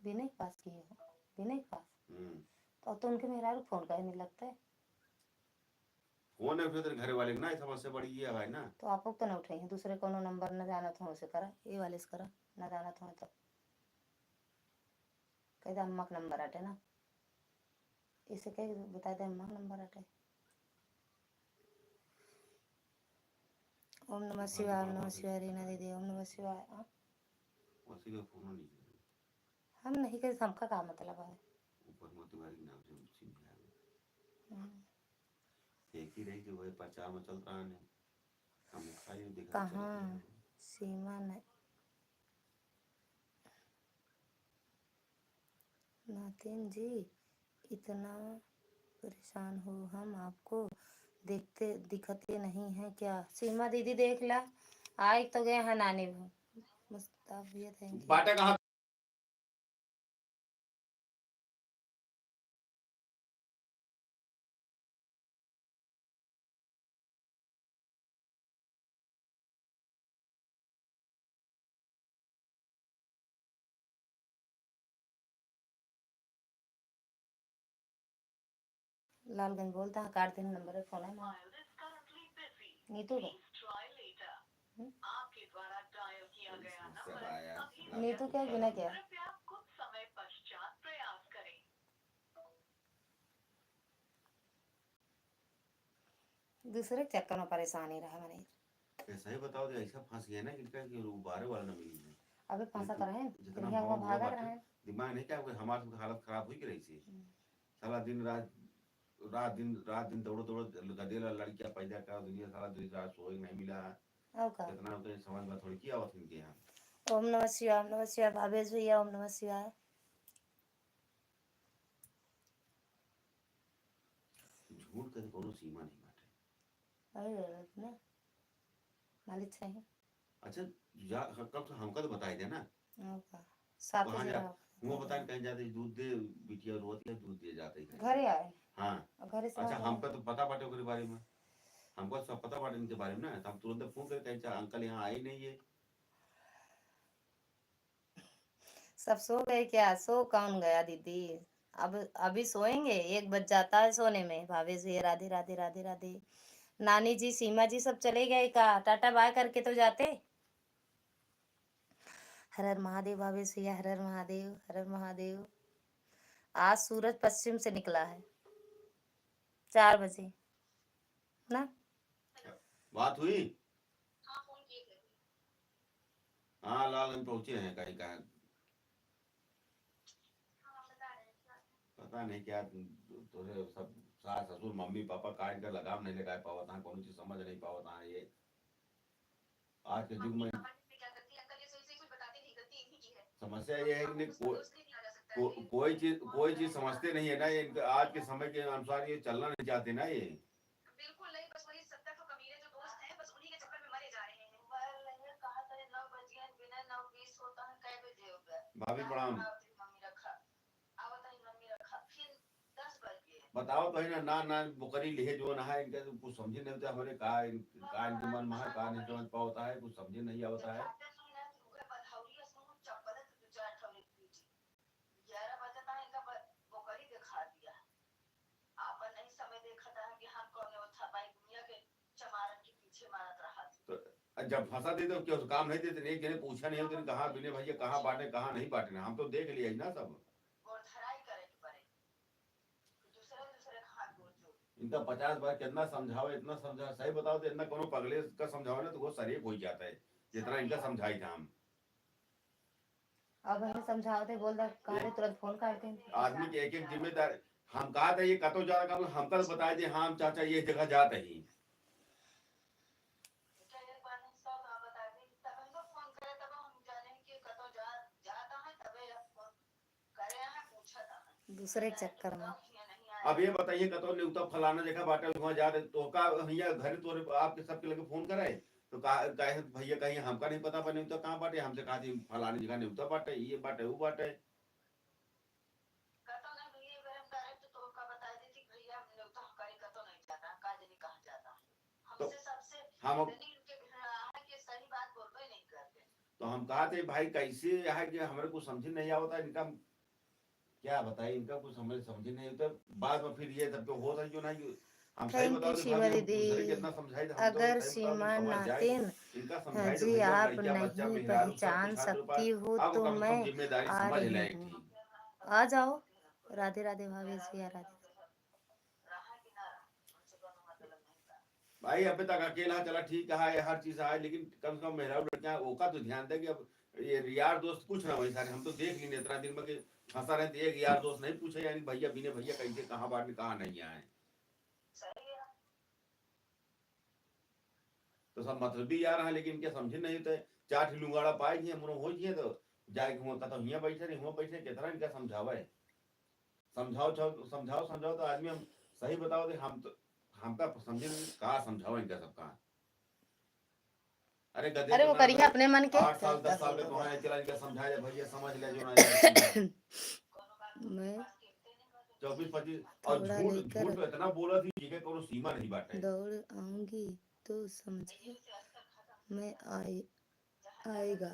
विनय के पास किए हो? विनय के पास? हम्म। तो, तो उनके मेहरारू फोन काहे नहीं लगता है? फोन नहीं उठे तेरे घरे वाले के ना, ये समस्या बड़ी ये है ना। तो आपको तो ना उठाई है, दूसरे कोनो नंबर ना जानत हो उसे करा, ये वाले से करा, ना जानत हो तो। कह दे अम्मा का नंबर आटे ना, इसे कह बता दे अम्मा का नंबर आटे। ओम नमः शिवाय, ओम नमः शिवाय, रीना दीदी, ओम नमः शिवाय। आ? उसी का फोन नहीं है। हम नहीं करे, हमका का मतलब है? ऊपर मोतिहारी के नाम से सिम है। हम्म। एक ही रही कि वही प्रचार में चल रहा है। हम खाई देखा कहाँ? सीमा नहीं। नातिन जी, इतना परेशान हो हम आपको देखते, दिखते नहीं है क्या? सीमा दीदी देख ला, आई तो गए हैं नानी वो। मुस्ताफ भैया, thank you। बाटा कहाँ? लालगंज बोलता है, काट दिन नंबर फोन है ना। नीतू का? हम्म? नीतू क्या, बिना क्या? दूसरे के चक्कर में परेशानी रहा मने। ऐसा ही बताओ, तो ऐसा फंस गया ना कि इनका कि उबारे वाला ना मिली है। अबे फंसा तो रहे, जितना फिर यहाँ हवा वहाँ हुआ भागत बाटे, रहे। दिमाग नहीं क्या, कोई हमारे सबके हालत खराब हुई कि रही थी। हम्म। साला दिन रात, रात दिन, रात दिन दौड़ो, दौड़ो, गदेला लड़कियां पैदा कर दुनिया, साला दिन रात सोए नहीं मिला है। और का? कितना होता है, समझ में थोड़ी किया आवत इनके यहाँ। ओम नमः शिवाय, ओम नमः शिवाय, भावेश भैया, ओम नमः शिवाय। झूठ के तो कोनो सीमा नहीं बाटे। अरे, गलत ना। मालिक सही। अच्छा, जा, ह-, कब तो हमका तो बताई दे ना। ओका। साथ कहाँ में जा, रहो। वो बताए कहीं जाते दूध दे, बिटिया रोत है, दूध दे जाते हैं। घरे आए। हाँ। और घरे से अच्छा, बाहर हमका आए। तो पता बाटे ओकरे बारे में। हमका सब पता बाटे इनके बारे में ना, तो हम तुरंत फोन करके कहीं, "अच्छा, अंकल यहाँ आए नहीं है।" सब सो गए क्या? सो कौन गया दीदी? अब अभी सोएंगे, एक बज जाता है सोने में। भावेश भैया राधे राधे राधे राधे। नानी जी, सीमा जी सब चले गए का? टाटा बाय करके तो जाते। हर हर महादेव भावेश भैया, हर हर महादेव, हर हर महादेव। आज सूरज पश्चिम से निकला है, चार बजे ना। बात हुई? हाँ, लाल हम पहुँचे हैं कहीं, कहाँ? पता नहीं क्या, तोरे सब सास, ससुर, मम्मी, पापा का इनका लगाम नहीं लगा पावत हैं, कौन चीज समझ नहीं पावत हैं ये। आज के युग में समस्या ये है कि नहीं, को-, को-, कोई चीज, कोई चीज समझते नहीं है ना, ये इनका आज के समय के अनुसार ये चलना नहीं चाहते ना ये। बिल्कुल नहीं, बस वही सत्तर ठो कमीने जो दोस्त हैं, बस उन्हीं के चक्कर में मरे जा रहे हैं। मोबाइल नहीं है, कहा था नौ बज गए, बिना नौ बीस होता है, कै बजे हो गया? भाभी प्रणाम। आवत ही मम्मी रखा, आवत ही मम्मी रखा, फिर दस बज गए। बताओ तो है ना, ना, ना, बोकरी लिहे जो ना है, इनका तो कुछ समझे नहीं होता, हमारे का, इन-, का इनके मन में है, का नहीं समझ पावता है, कुछ समझे नहीं आवता है। खाते सुन ना, तू है बलहौरी, असमु चप्पल है, तू चार ठो पीटी। ग्यारह बजे तक इनका ब-, बोकरी दिखा दिया। आपन नहीं समय देखत है कि हम कौन वो था भाई दुनिया के चमारन के पीछे मारत रहा थी। तो जब फंसा दे तो क्यों काम नहीं देते, एक जने पूछा नहीं होते, कहाँ बिने भैया, कहाँ बाटे, कहाँ नहीं बाटे, हम तो देख लिया ही ना सब। गोड़ धराई करे के पड़े। दूसरे, दूसरे के हाथ गोड़ जोड़। इनका पचास बार कितना समझावे, इतना समझावे, सही बताओ तो इतना कोनो पगले का समझावे ना तो वो शरीफ हो जाता है, जितना इनका समझाई था हम। अब हम समझावत है, बोल दा, कहा रे, तुरंत फोन काट दे। आदमी के एक एक जिम्मेदार, हम कहा था ये कतो जा रहा, हमका तो बताई दे, हाँ, हम चाचा ये जगह जात ही। दूसरे के चक्कर में। अब ये बताइए, कतो नेवता फलाना जगह बाटे, वहाँ जात है, तो का हियाँ घरे तोरे आपके सबके लगे फोन करे? तो का, काहे भैया कहीं हमका नहीं पता बा नेवता कहाँ बाटे, हमसे कहा थी फलानी जगह नेवता बाटे, ये बाटे, वो बाटे। कतो नहीं भैया, अगर हम direct तो का बता देती भैया, हम नेवता हकारी कतो नहीं जाता, का जाने कहाँ जाता। तो हमसे सबसे हम इतनी उनके घृणा है कि सही बात बोलबे नहीं करते। तो हम कहा थे भाई कैसे है कि हमारे को समझ नहीं आवता इनका, क्या बताए, इनका कुछ समझ, समझ नहीं होता। बाद में फिर ये सब तो होता है जो ना, जो हम सही Thank you बताओ तो सीमा भाभी, हम दीदी। दूसरे के इतना समझाई तो हम तो अगर सही बताओ तो सीमा समझ जाए। नातिन, इनका हाँ समझाई तो जी, भैया, आप लड़कियां, बच्चा, नहीं मेहरारू, सब पहचान कुछ हाथ सकती रोपा, हो आप तो कम से कम मैं जिम्मेदारी आ समझ रही लें एक हूँ। ठीक। आ जाओ। राधे राधे भाभी जी, आ राधे। भाई, अबे तक अकेला चला ठीक है, हर चीज है, लेकिन कम से कम मेहरारू लड़कियां ओका तो ध्यान दे कि अब ये यार दोस्त कुछ ना वही सारे, हम तो देख लीन इतना दिन में कि फंसा रहे तो एक यार दोस्त नहीं पूछे, यानी भैया बिने भैया कैसे कहाँ बाहर कहाँ नहीं आए। तो सब मतलबी यार हैं, लेकिन इनके समझे नहीं तो चार ठे लुंगाड़ा पाए जिए, हमरो हो जिए तो जाए के हुआ कहता हियाँ बैठे रही, हुआ बैठे, कितना इनका समझावे। समझाओ, छाओ, समझाओ, समझाओ तो आदमी हम सही बताओ दे, हम तो, हमका समझे नहीं, का समझाओ इनका सबका। अरे गधे अरे तो वो ना करिए भाई, अपने मन के। आठ साल, दस साल में कौन है, चला इनका समझाया भैया, समझ ले जो ना इनका समझाया। मैं चौबीस पच्चीस, और थोड़ा झूठ, लेकर झूठ तो इतना बोला थी, जिके कोनो सीमा नहीं बाटे। दौड़ आऊंगी तो समझे, मैं आए, आएगा,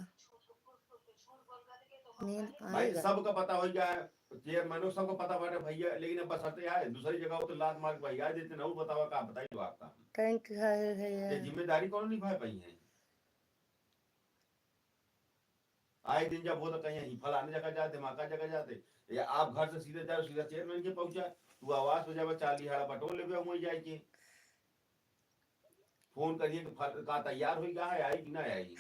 नींद भाई, आएगा। सबका पता हो गया है, चेयरमैनों सबका पता बाटे भैया, लेकिन अब बस हटे आए, दूसरी जगह हो तो लात मार के भैया देते ना, वो बतावा का बताई तो आपका। Thank you, हाय भैया। ये जिम्मेदारी कौन निभाए पाई है? आए दिन जब हो तो कहीं यहीं फलाने जगह जाते, धमाका जगह जाते, या आप घर से सीधे जाओ, सीधा चेयरमैन के पहुंचा, तू आवास हो जावे, चार लिहाड़ा बटोर लेवे, वहीं जाए के फोन करिए कि फल-, का तैयार हो गया है, आई कि ना आई?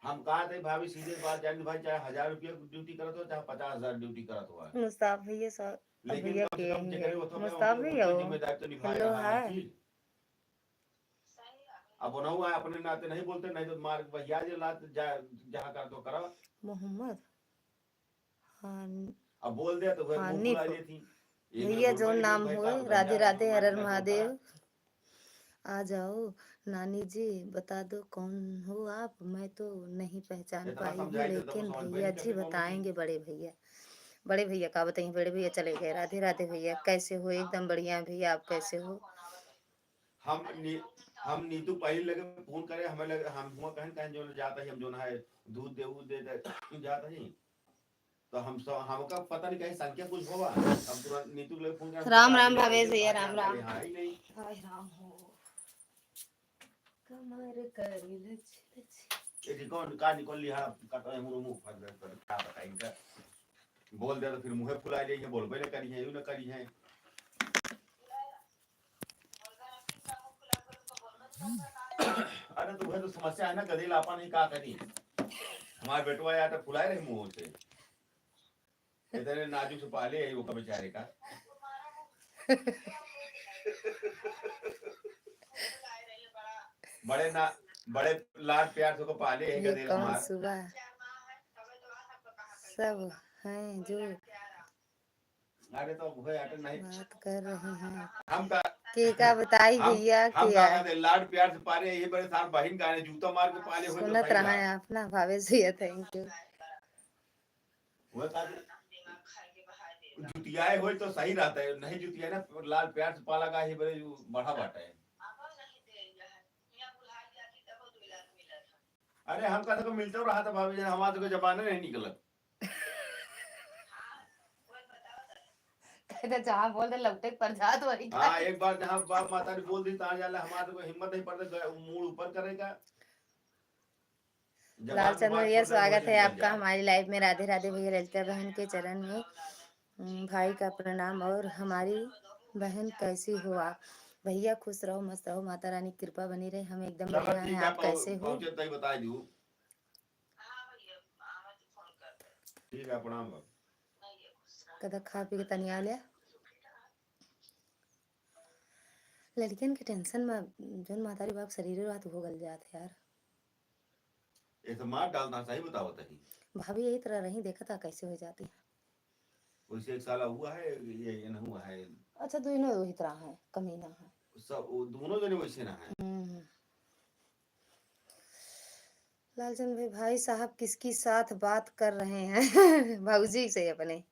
हम कहा थे भाभी, सीधे बात जानी भाई, चाहे हजार रुपया ड्यूटी करत हो, चाहे पचास हजार ड्यूटी करत हो, मुस्ताफ भैया सा-, लेकिन भैया कम से के कम हैं जेकरे ये। होत हो, मुस्ताफ उनके भैया हो। जिम्मेदारी तो निभाए हेलो, रहा है हाय। जी। अब उन्हों आए, अपने नाते नहीं बोलते, नहीं तो मार के भैया जे लात जा, जहाँ कर तो करो। मोहम्मद हान-, अब बोल दे तो वह मुंह हानिफ। फुला लेती। ये भैया मेरे जो बोल नाम रही है, हो, का बताइए, राधे राधे, हर हर महादेव। आ जाओ नानी जी, बता दो कौन हो आप, मैं तो नहीं पहचान इतना पाई हूँ, समझाई तो तुम लेकिन समझ में भैया नहीं जी कैसे कौन बताएंगे। बड़े भैया, बड़े भैया का बताइए, बड़े भैया चले गए। राधे राधे भैया, कैसे हो? एकदम बढ़िया है भैया, आप कैसे हो? हम नी-, हम नीतू पहिल लगे फोन करे, हमें लगे, हम हुआ कहन, कहन जो जाता ही, हम जो है दूध दे, दूध दे, दे जाता ही। तो हम सब, हमका पता नहीं कहीं संख्या कुछ होवा। अब तुरंत नीतू के लगे फोन करे, राम राम भावेश भैया, राम राम। हाँ, ही नहीं। हाय राम हो। कमर करी लच लच। ये जी कौन का निकल लिया, का तो मुंह, मुंह फट गया, पर क्या बताई इनका। बोल दे तो फिर मुंह फुला ले, ये बोलबे न करी है, यूं न करी है। अरे तो वह तो समस्या है ना, गदेल आपन ही का करी। हमार बेटवा यार तो फुलाए रहे मुंह से। इतने नाजुक से पाले है वो बेचारे का। बड़े ना, बड़े लाड प्यार से को पाले है ये गदेल कौन हमार। सुबह सब हैं जो अरे तो वह आटे नहीं। बात कर रहे हैं। हम का, के का बताई हम, भैया हम के का यार। कहते, लाड प्यार से पाले, ये बड़े साहब बहिन का ने जूता मार के पाले हो तो सुनत सही रहा रहा। है आप ना, भावेश भैया, thank you। वह का जुतियाए होई तो सही रहता है, नहीं जुतियाए ना, लाड प्यार से पाला का ही बड़े बड़ा बाटा है। अरे हम का तो मिलते रहा था भाभी जान, हमारे तो कोई जबान नहीं निकलत। कहते जहाँ बोल दे लौटे पर जात वही हाँ, खातिर। एक बार जहाँ बाप माता ने बोल दी, तहाँ जाला, हमारे तो कोई हिम्मत नहीं पड़ता, ग-, मूड ऊपर करेगा। जब लालचंद भैया, स्वागत है आपका हमारी live में। राधे राधे भैया, ललिता बहन के चरण में, हम्म, भाई का प्रणाम। और हमारी बहन, कैसी हो आप? भैया खुश रहो, मस्त रहो, माता रानी की कृपा बनी रहे। हम एकदम बढ़िया हैं, आप कैसे हो? ठीक है, प्रणाम बाबू। कदा खा पी के तनी आ ले। लड़कियन के tension में जौन महतारी बाप शरीर रहत, वो गल जात है यार। ये तो मार डालता, सही बतावत है। भाभी यही तरह रही, देखा था कैसे हो जाती है। वैसे एक साला हुआ है, ये, ये ना हुआ है। अच्छा, दोनों वही तरह है, कमी ना है। सब, वो दोनों जने वैसे ना है। हम्म। लालचंद भाई, भाई साहब किसकी साथ बात कर रहे हैं? भौजी से अपने,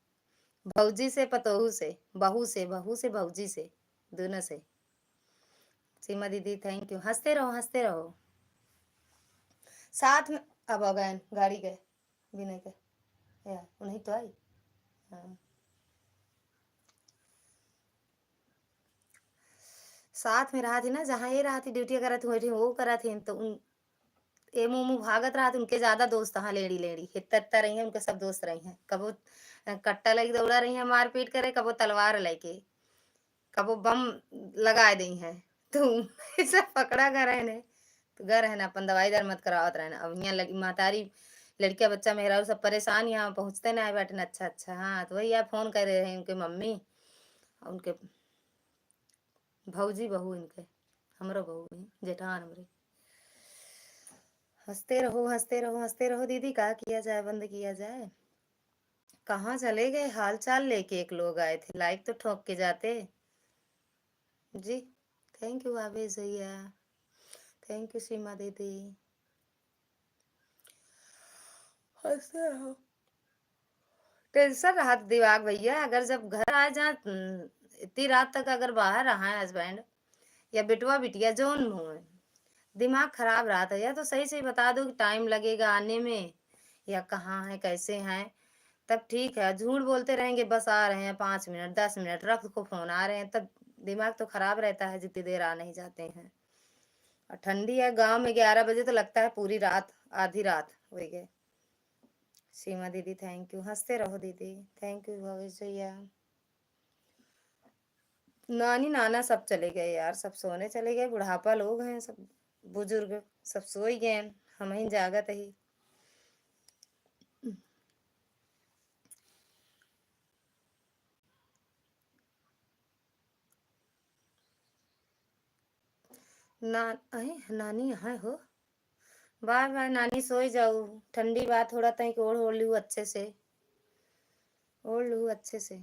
भौजी से, पतोहू से, बहू से, बहू से भौजी से, दोनों से। सीमा दीदी, thank you। हंसते रहो, हंसते रहो। साथ में अब आ गए गाड़ी के, विनय के। या, उन्हीं तो आई। हाँ। साथ में रहत ही ना, जहाँ ये रहत ही, ड्यूटी करत ही, वही वो करत ही, तो उन, ए मुँह मुँह भागत रहत, उनके ज्यादा दोस्त हाँ, लेड़ी लेड़ी, हित्ता हित्ता रही हैं, उनके सब दोस्त रही हैं। कबो, अ, कट्टा लइके दौड़ा रही हैं मारपीट करे, कबो तलवार लइके, कबो बम लगाए दई हैं। तो ऐसा पकड़ा कर रहे ने, तो घर है ना, अपन दवाई दर मत करावत रहे ना। अब यहाँ लड़-, महतारी, लड़किया, बच्चा, मेहरारू सब परेशान, यहाँ पहुँचते ना आए बाटे ना। अच्छा, अच्छा, हाँ, तो वही आप फोन कर रहे हैं उनके मम्मी, उनके भौजी, बहू इनके, हमरो बहू है, जेठान हमरे। हंसते रहो, हंसते रहो, हंसते रहो दीदी, का किया जाए, बंद किया जाए? कहाँ चले गए? हाल चाल लेके एक लोग आए थे, लाइक तो ठोक के जाते। जी, thank you भावेश भैया, thank you सीमा दीदी। हंसते रहो। टेंशन रहत दिमाग भैया, अगर जब घर आ जा, हम्म, इतनी रात तक अगर बाहर रहा है हस्बैंड या बेटवा बिटिया जौन हुए, दिमाग खराब रहत है। या तो सही सही बता दो कि टाइम लगेगा आने में या कहाँ है, कैसे हैं, तब ठीक है। झूठ बोलते रहेंगे, बस आ रहे हैं, पाँच मिनट, दस मिनट, रख को फोन, आ रहे हैं, तब दिमाग तो खराब रहता है जितनी देर आ नहीं जाते हैं। और ठंडी है गाँव में, ग्यारह बजे तो लगता है पूरी रात, आधी रात हो गई। सीमा दीदी thank you, हंसते रहो दीदी, thank you भावेश भैया। नानी नाना सब चले गए यार, सब सोने चले गए, बुढ़ापा लोग हैं, सब बुजुर्ग सब सोई गए, हम ही जागत ही। ना, अहे, नानी यहाँ हो? बाय बाय नानी, सोई जाऊ, ठंडी बा, थोड़ा तनिक ओढ़ ओढ़ लिहू अच्छे से, ओढ़ लिहू अच्छे से,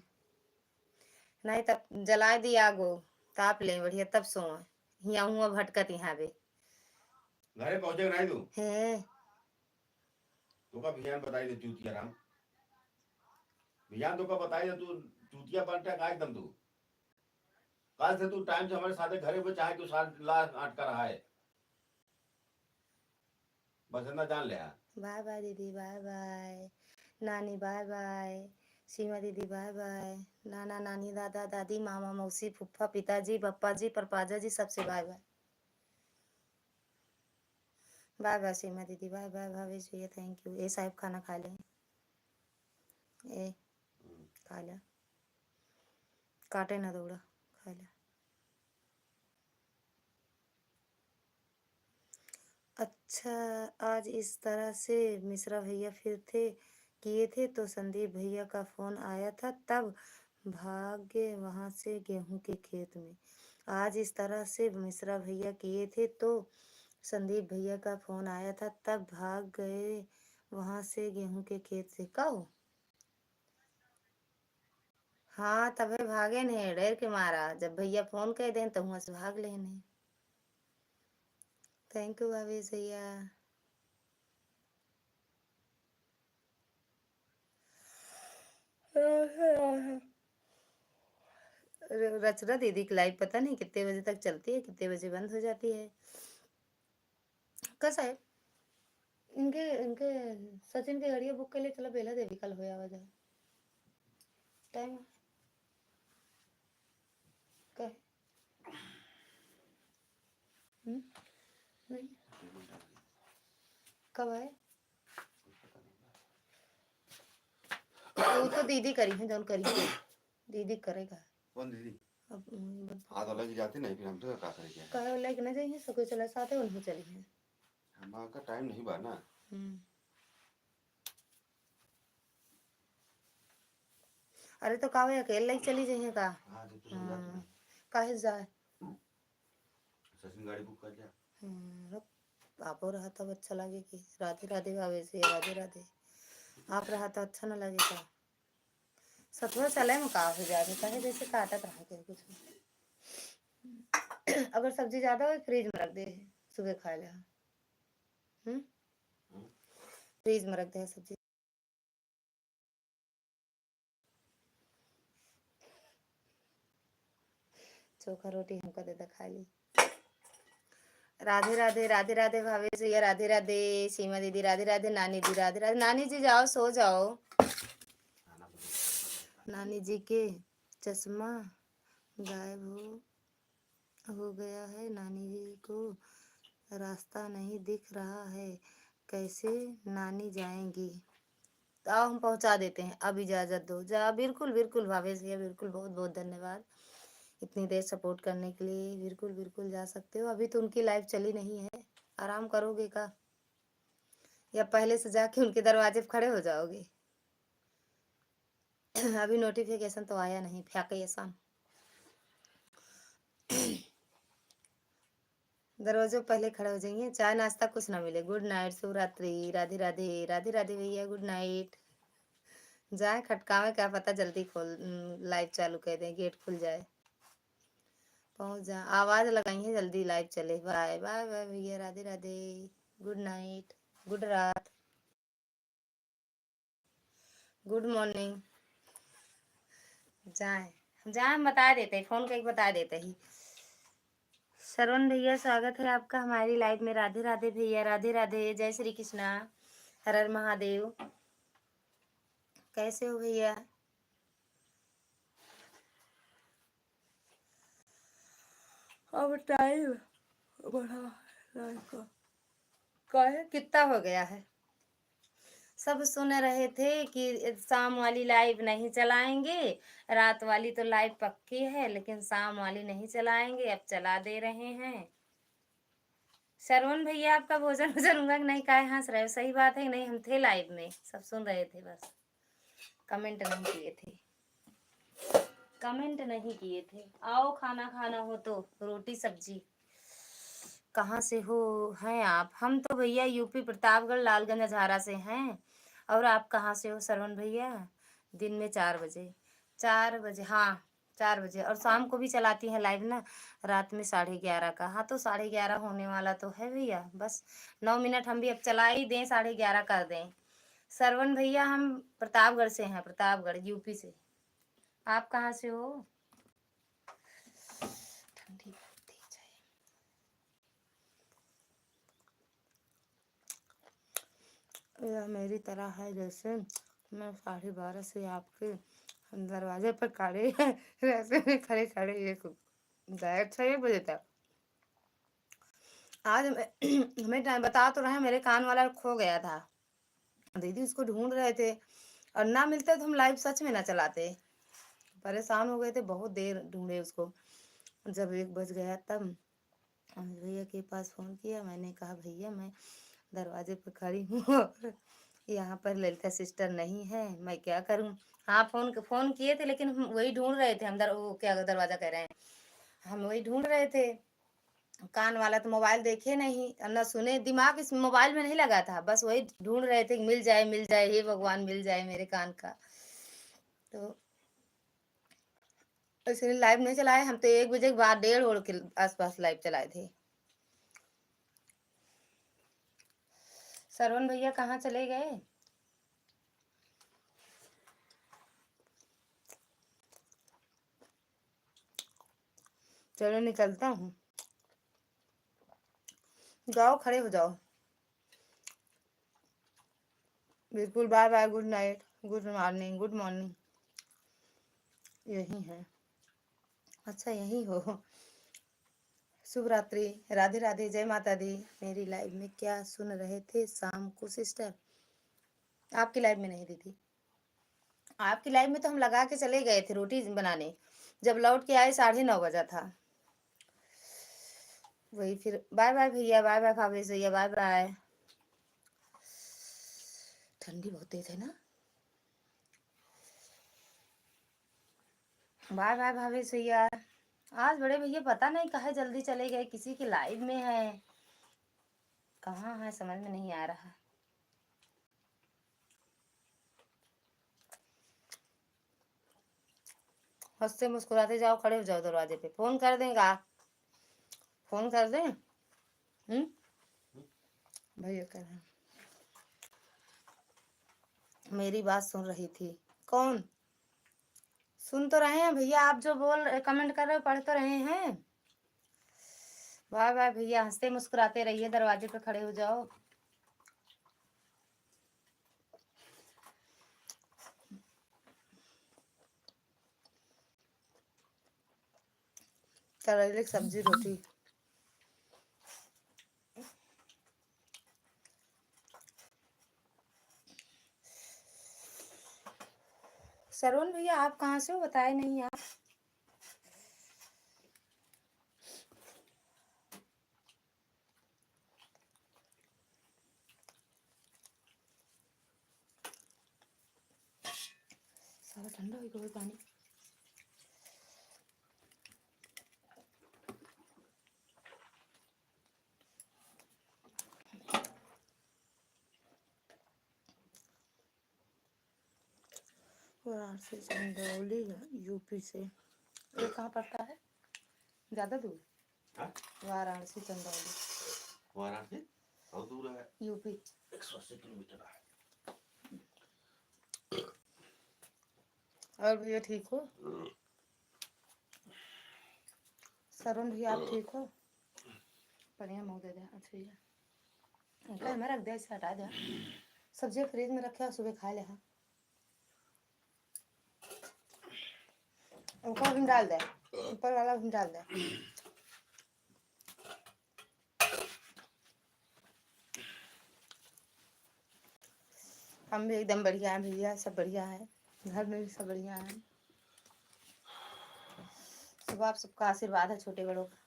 नहीं तब जलाए दी आगो, ताप ले बढ़िया, तब सोए। हियाँ हुआँ भटकत यहाँ बे। घरे पहुँचे के नहीं तू? हैं। तोका बिहान बताई दे चूतिया राम, बिहान तोका बताई दे तू, चूतिया बनता का एकदम तू। कल से तू टाइम से हमारे साथे घरे में, चाहे तू साथ ला अटका रहा है, बस इतना जान ले। हाँ, बाय बाय दीदी, बाय बाय नानी, बाय बाय सीमा दीदी, बाय बाय नाना नानी, दादा दादी, मामा मौसी, फूफा, पिताजी, पप्पा जी, परपाजा जी, सबसे बाय बाय। बाय बाय सीमा दीदी, बाय बाय भावेश भैया, thank you। ए साहब खाना खा ले, ए खा ले, काटे ना दौड़ा, खा ले। अच्छा, आज इस तरह से मिश्रा भैया फिर थे, किए थे तो संदीप भैया का फोन आया था, तब भाग गए वहाँ से गेहूं के खेत में। आज इस तरह से मिश्रा भैया किए थे तो संदीप भैया का फोन आया था, तब भाग गए वहाँ से गेहूं के खेत से। का हो? हाँ, तबे भागेन है, डर के मारा। जब भैया फोन कइ देन, त हुआं से भाग लेन है। Thank you भावेश भैया। र-, रचना दीदी की लाइव पता नहीं कितने बजे तक चलती है, कितने बजे बंद हो जाती है। कसा है? इनके, इनके सचिन के गाड़िया बुक कर ले, चला बेला देवी कल हो आवा जाए। टाइम का है? हम्म? नहीं। कब आए? वो तो दीदी करी है, जौन करी है। दीदी करेगा। कौन दीदी? अब, हम्म, बस। हाँ, तो लेके जाती नहीं, फिर हम तो का करेंगे? कहे लेके ना जाइए, सको चला साथे उन्हों चली है। हमारा टाइम नहीं बा ना। हम्म। अरे तो का भाई अकेले ही चली जाइए का? हाँ, जब तो समझाती हाँ। नहीं। काहे जाए? सचिन गाड़ी बुक कर लिया। हम्म, रुक, आपो रहा तब अच्छा लगे कि राधे राधे भावे से राधे राधे। आप रहा तो अच्छा ना लगे का? सतुआ चले में का हो जाए, काहे जैसे काटत रहा के कुछ। अगर सब्जी ज्यादा हो, फ्रिज में रख दे, सुबह खाए ले। हम्म? हम्म। फ्रिज में रख दे सब्जी। चोखा रोटी हमका दे दे खा ली। राधे राधे, राधे राधे भावेश भैया, राधे राधे सीमा दीदी, राधे राधे नानी जी, राधे राधे। नानी जी जाओ, सो जाओ। नानी जी के चश्मा गायब हो, हो गया है। नानी जी को रास्ता नहीं दिख रहा है, कैसे नानी जाएंगी? तो आओ, हम पहुँचा देते हैं, अब इजाज़त दो। जा, बिल्कुल, बिल्कुल भावेश भैया, बिल्कुल, बहुत बहुत धन्यवाद इतनी देर सपोर्ट करने के लिए। बिल्कुल, बिल्कुल जा सकते हो। अभी तो उनकी लाइव चली नहीं है, आराम करोगे का, या पहले से जाके उनके दरवाजे पे खड़े हो जाओगे? अभी नोटिफिकेशन तो आया नहीं, फैकेशन। दरवाजे पे पहले खड़े हो जाइए, चाय नाश्ता कुछ ना मिले। गुड नाइट, शुभ रात्रि, राधे राधे, राधे राधे भैया, गुड नाइट। जाए खटकावे, क्या पता जल्दी खोल, लाइव चालू कर दें, गेट खुल जाए, पहुँच जा। आवाज़ लगाई है, जल्दी लाइव चले। बाय बाय बाय भैया, राधे राधे, गुड नाइट, गुड रात, गुड मॉर्निंग। जाए, जाए, हम बता देते हैं, फोन करके बता देते ही। श्रवण भैया, स्वागत है आपका हमारी लाइव में। राधे राधे भैया, राधे राधे, जय श्री कृष्णा, हर हर महादेव। कैसे हो भैया? अब टाइम बढ़ा है लाइव का। काहे, कितना हो गया है? सब सुन रहे थे कि शाम वाली लाइव नहीं चलाएंगे, रात वाली तो लाइव पक्की है, लेकिन शाम वाली नहीं चलाएंगे, अब चला दे रहे हैं। श्रवण भैया, आपका भोजन वोजन हुआ कि नहीं? काहे हंस रहे हो? सही बात है कि नहीं? हम थे लाइव में, सब सुन रहे थे, बस कमेंट नहीं किए थे, कमेंट नहीं किए थे। आओ, खाना खाना हो तो रोटी सब्जी। कहाँ से हो, हैं आप? हम तो भैया यूपी प्रतापगढ़ लालगंज अजहरा से हैं। और आप कहाँ से हो श्रवण भैया? दिन में चार बजे, चार बजे, हाँ, चार बजे। और शाम को भी चलाती हैं लाइव ना, रात में साढ़े ग्यारह का। हाँ, तो साढ़े ग्यारह होने वाला तो है भैया, बस नौ मिनट हम भी अब चला ही दें, साढ़े ग्यारह कर दें। श्रवण भैया, हम प्रतापगढ़ से हैं, प्रतापगढ़, यूपी से। आप कहाँ से हो? ठंडी बहुत तेज है। यह मेरी तरह है, जैसे मैं साढ़े बारह से आपके दरवाजे पर खड़े, वैसे मैं खड़े खड़े एक, डायरेक्ट छः बजे तक। आज मैं, हमें टाइम बता तो रहे हैं, मेरे कान वाला खो गया था। दीदी उसको ढूंढ रहे थे और ना मिलता तो हम लाइव सच में ना चलाते। परेशान हो गए थे, बहुत देर ढूंढे उसको। जब एक बज गया तब अमित भैया के पास फ़ोन किया। मैंने कहा, "भैया, मैं दरवाजे पर खड़ी हूँ और यहाँ पर ललिता सिस्टर नहीं है, मैं क्या करूँ?" हाँ, फ़ोन, फ़ोन किए थे, लेकिन हम वही ढूंढ रहे थे, हम दर-, वो क्या दरवाज़ा कह रहे हैं, हम वही ढूंढ रहे थे। कान वाला तो मोबाइल देखे नहीं और ना सुने, दिमाग इस मोबाइल में नहीं लगा था, बस वही ढूंढ रहे थे कि मिल जाए, मिल जाए, हे भगवान, मिल जाए मेरे कान का। तो इसलिए लाइव नहीं चलाए, हम तो एक बजे के बाद, डेढ़ ओढ़ के आसपास लाइव चलाए थे। श्रवण भैया कहाँ चले गए? चलो, निकलता हूँ, जाओ, खड़े हो जाओ। बिल्कुल, bye bye, good night, good morning, good morning. यही है। अच्छा, यही हो। शुभ रात्रि, राधे राधे, जय माता दी। मेरी लाइव में क्या सुन रहे थे शाम को सिस्टर? आपकी लाइव में नहीं दीदी, आपकी लाइव में तो हम लगा के चले गए थे रोटी बनाने, जब लौट के आए साढ़े नौ बजा था। वही फिर बाय बाय भैया, बाय बाय भावेश भैया, बाय बाय। ठंडी बहुत तेज है ना। बाय बाय भावेश भैया। आज बड़े भैया पता नहीं काहे जल्दी चले गए, किसी की लाइव में है, कहाँ है, समझ में नहीं आ रहा। हंसते मुस्कुराते जाओ, खड़े हो जाओ दरवाजे पे। फोन कर देगा, फोन कर दें। हम्म, भैया कर रहे हैं। मेरी बात सुन रही थी। कौन? सुन तो रहे हैं भैया, आप जो बोल, कमेंट कर रहे हो, पढ़ तो रहे हैं। बाय बाय भैया, हंसते मुस्कुराते रहिए, दरवाजे पे खड़े हो जाओ। करेले की सब्जी, रोटी। सरवण भैया, आप कहाँ से हो, बताए नहीं आप। सारा ठंडा हो गया पानी। वाराणसी चंदौली, यूपी से। ये कहाँ पड़ता है? ज्यादा दूर? हाँ? वाराणसी चंदौली। वाराणसी बहुत दूर है। यूपी। एक सौ अस्सी किलोमीटर है। और भैया ठीक हो? सरवण भैया, आप ठीक हो? बढ़िया, मुँह दे दे। अच्छा भैया, इनका हमें रख दे, इसे हटा दे। सब्जी फ्रिज में रखे और सुबह खा ले। हाँ, ऊपर भी डाल दे, ऊपर वाला भी डाल दे। हम भी एकदम बढ़िया हैं भैया, सब बढ़िया है, घर में भी सब बढ़िया है। सब आप सबका आशीर्वाद है, छोटे बड़ों का।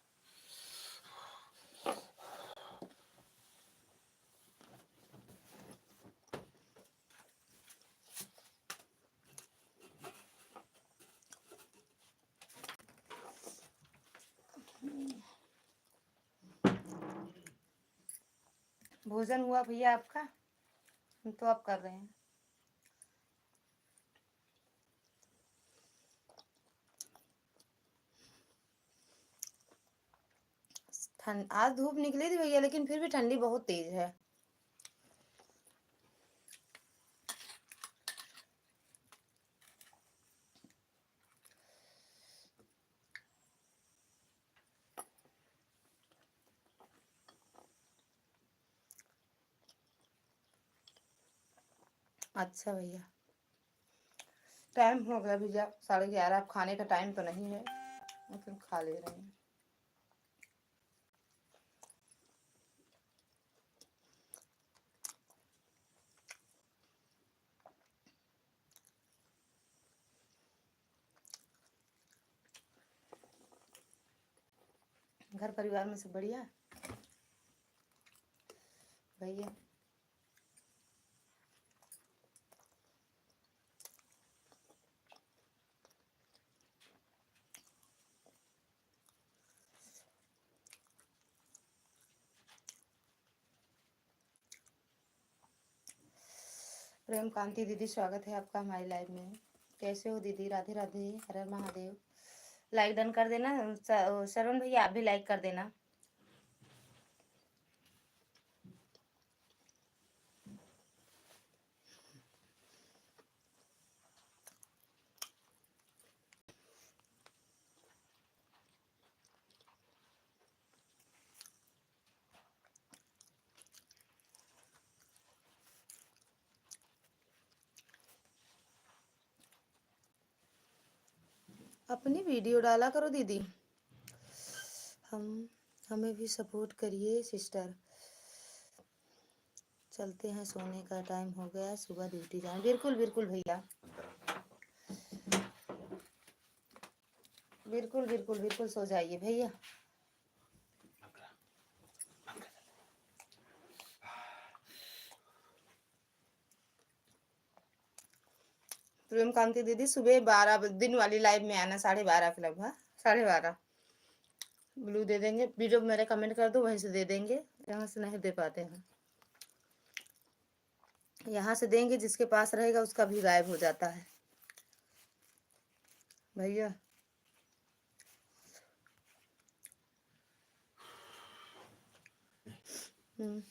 भोजन हुआ भैया आपका? हम तो अब कर रहे हैं। ठंड, आज धूप निकली थी भैया, लेकिन फिर भी ठंडी बहुत तेज है। अच्छा भैया, टाइम हो गया भैया, साढ़े ग्यारह। अब खाने का टाइम तो नहीं है, लेकिन खा ले रहे हैं। घर परिवार में सब बढ़िया भैया? प्रेम कांति दीदी, स्वागत है आपका हमारी लाइव में। कैसे हो दीदी? राधे राधे, हर हर महादेव। लाइक डन कर देना। स-, सरवण भैया, आप भी लाइक कर देना। अपनी वीडियो डाला करो दीदी, हम, हमें भी सपोर्ट करिए सिस्टर। चलते हैं, सोने का टाइम हो गया, सुबह ड्यूटी जाएँ। बिल्कुल, बिल्कुल भैया, बिल्कुल, बिल्कुल, बिल्कुल सो जाइए भैया। प्रेम कांति दीदी, सुबह बारह बजे, दिन वाली लाइव में आना, साढ़े बारह के लगभग, साढ़े बारह। ब्लू दे देंगे, वीडियो में मेरे कमेंट कर दो, वहीं से दे देंगे, यहाँ से नहीं दे पाते हैं। यहाँ से देंगे, जिसके पास रहेगा उसका भी गायब हो जाता है भैया। हम्म।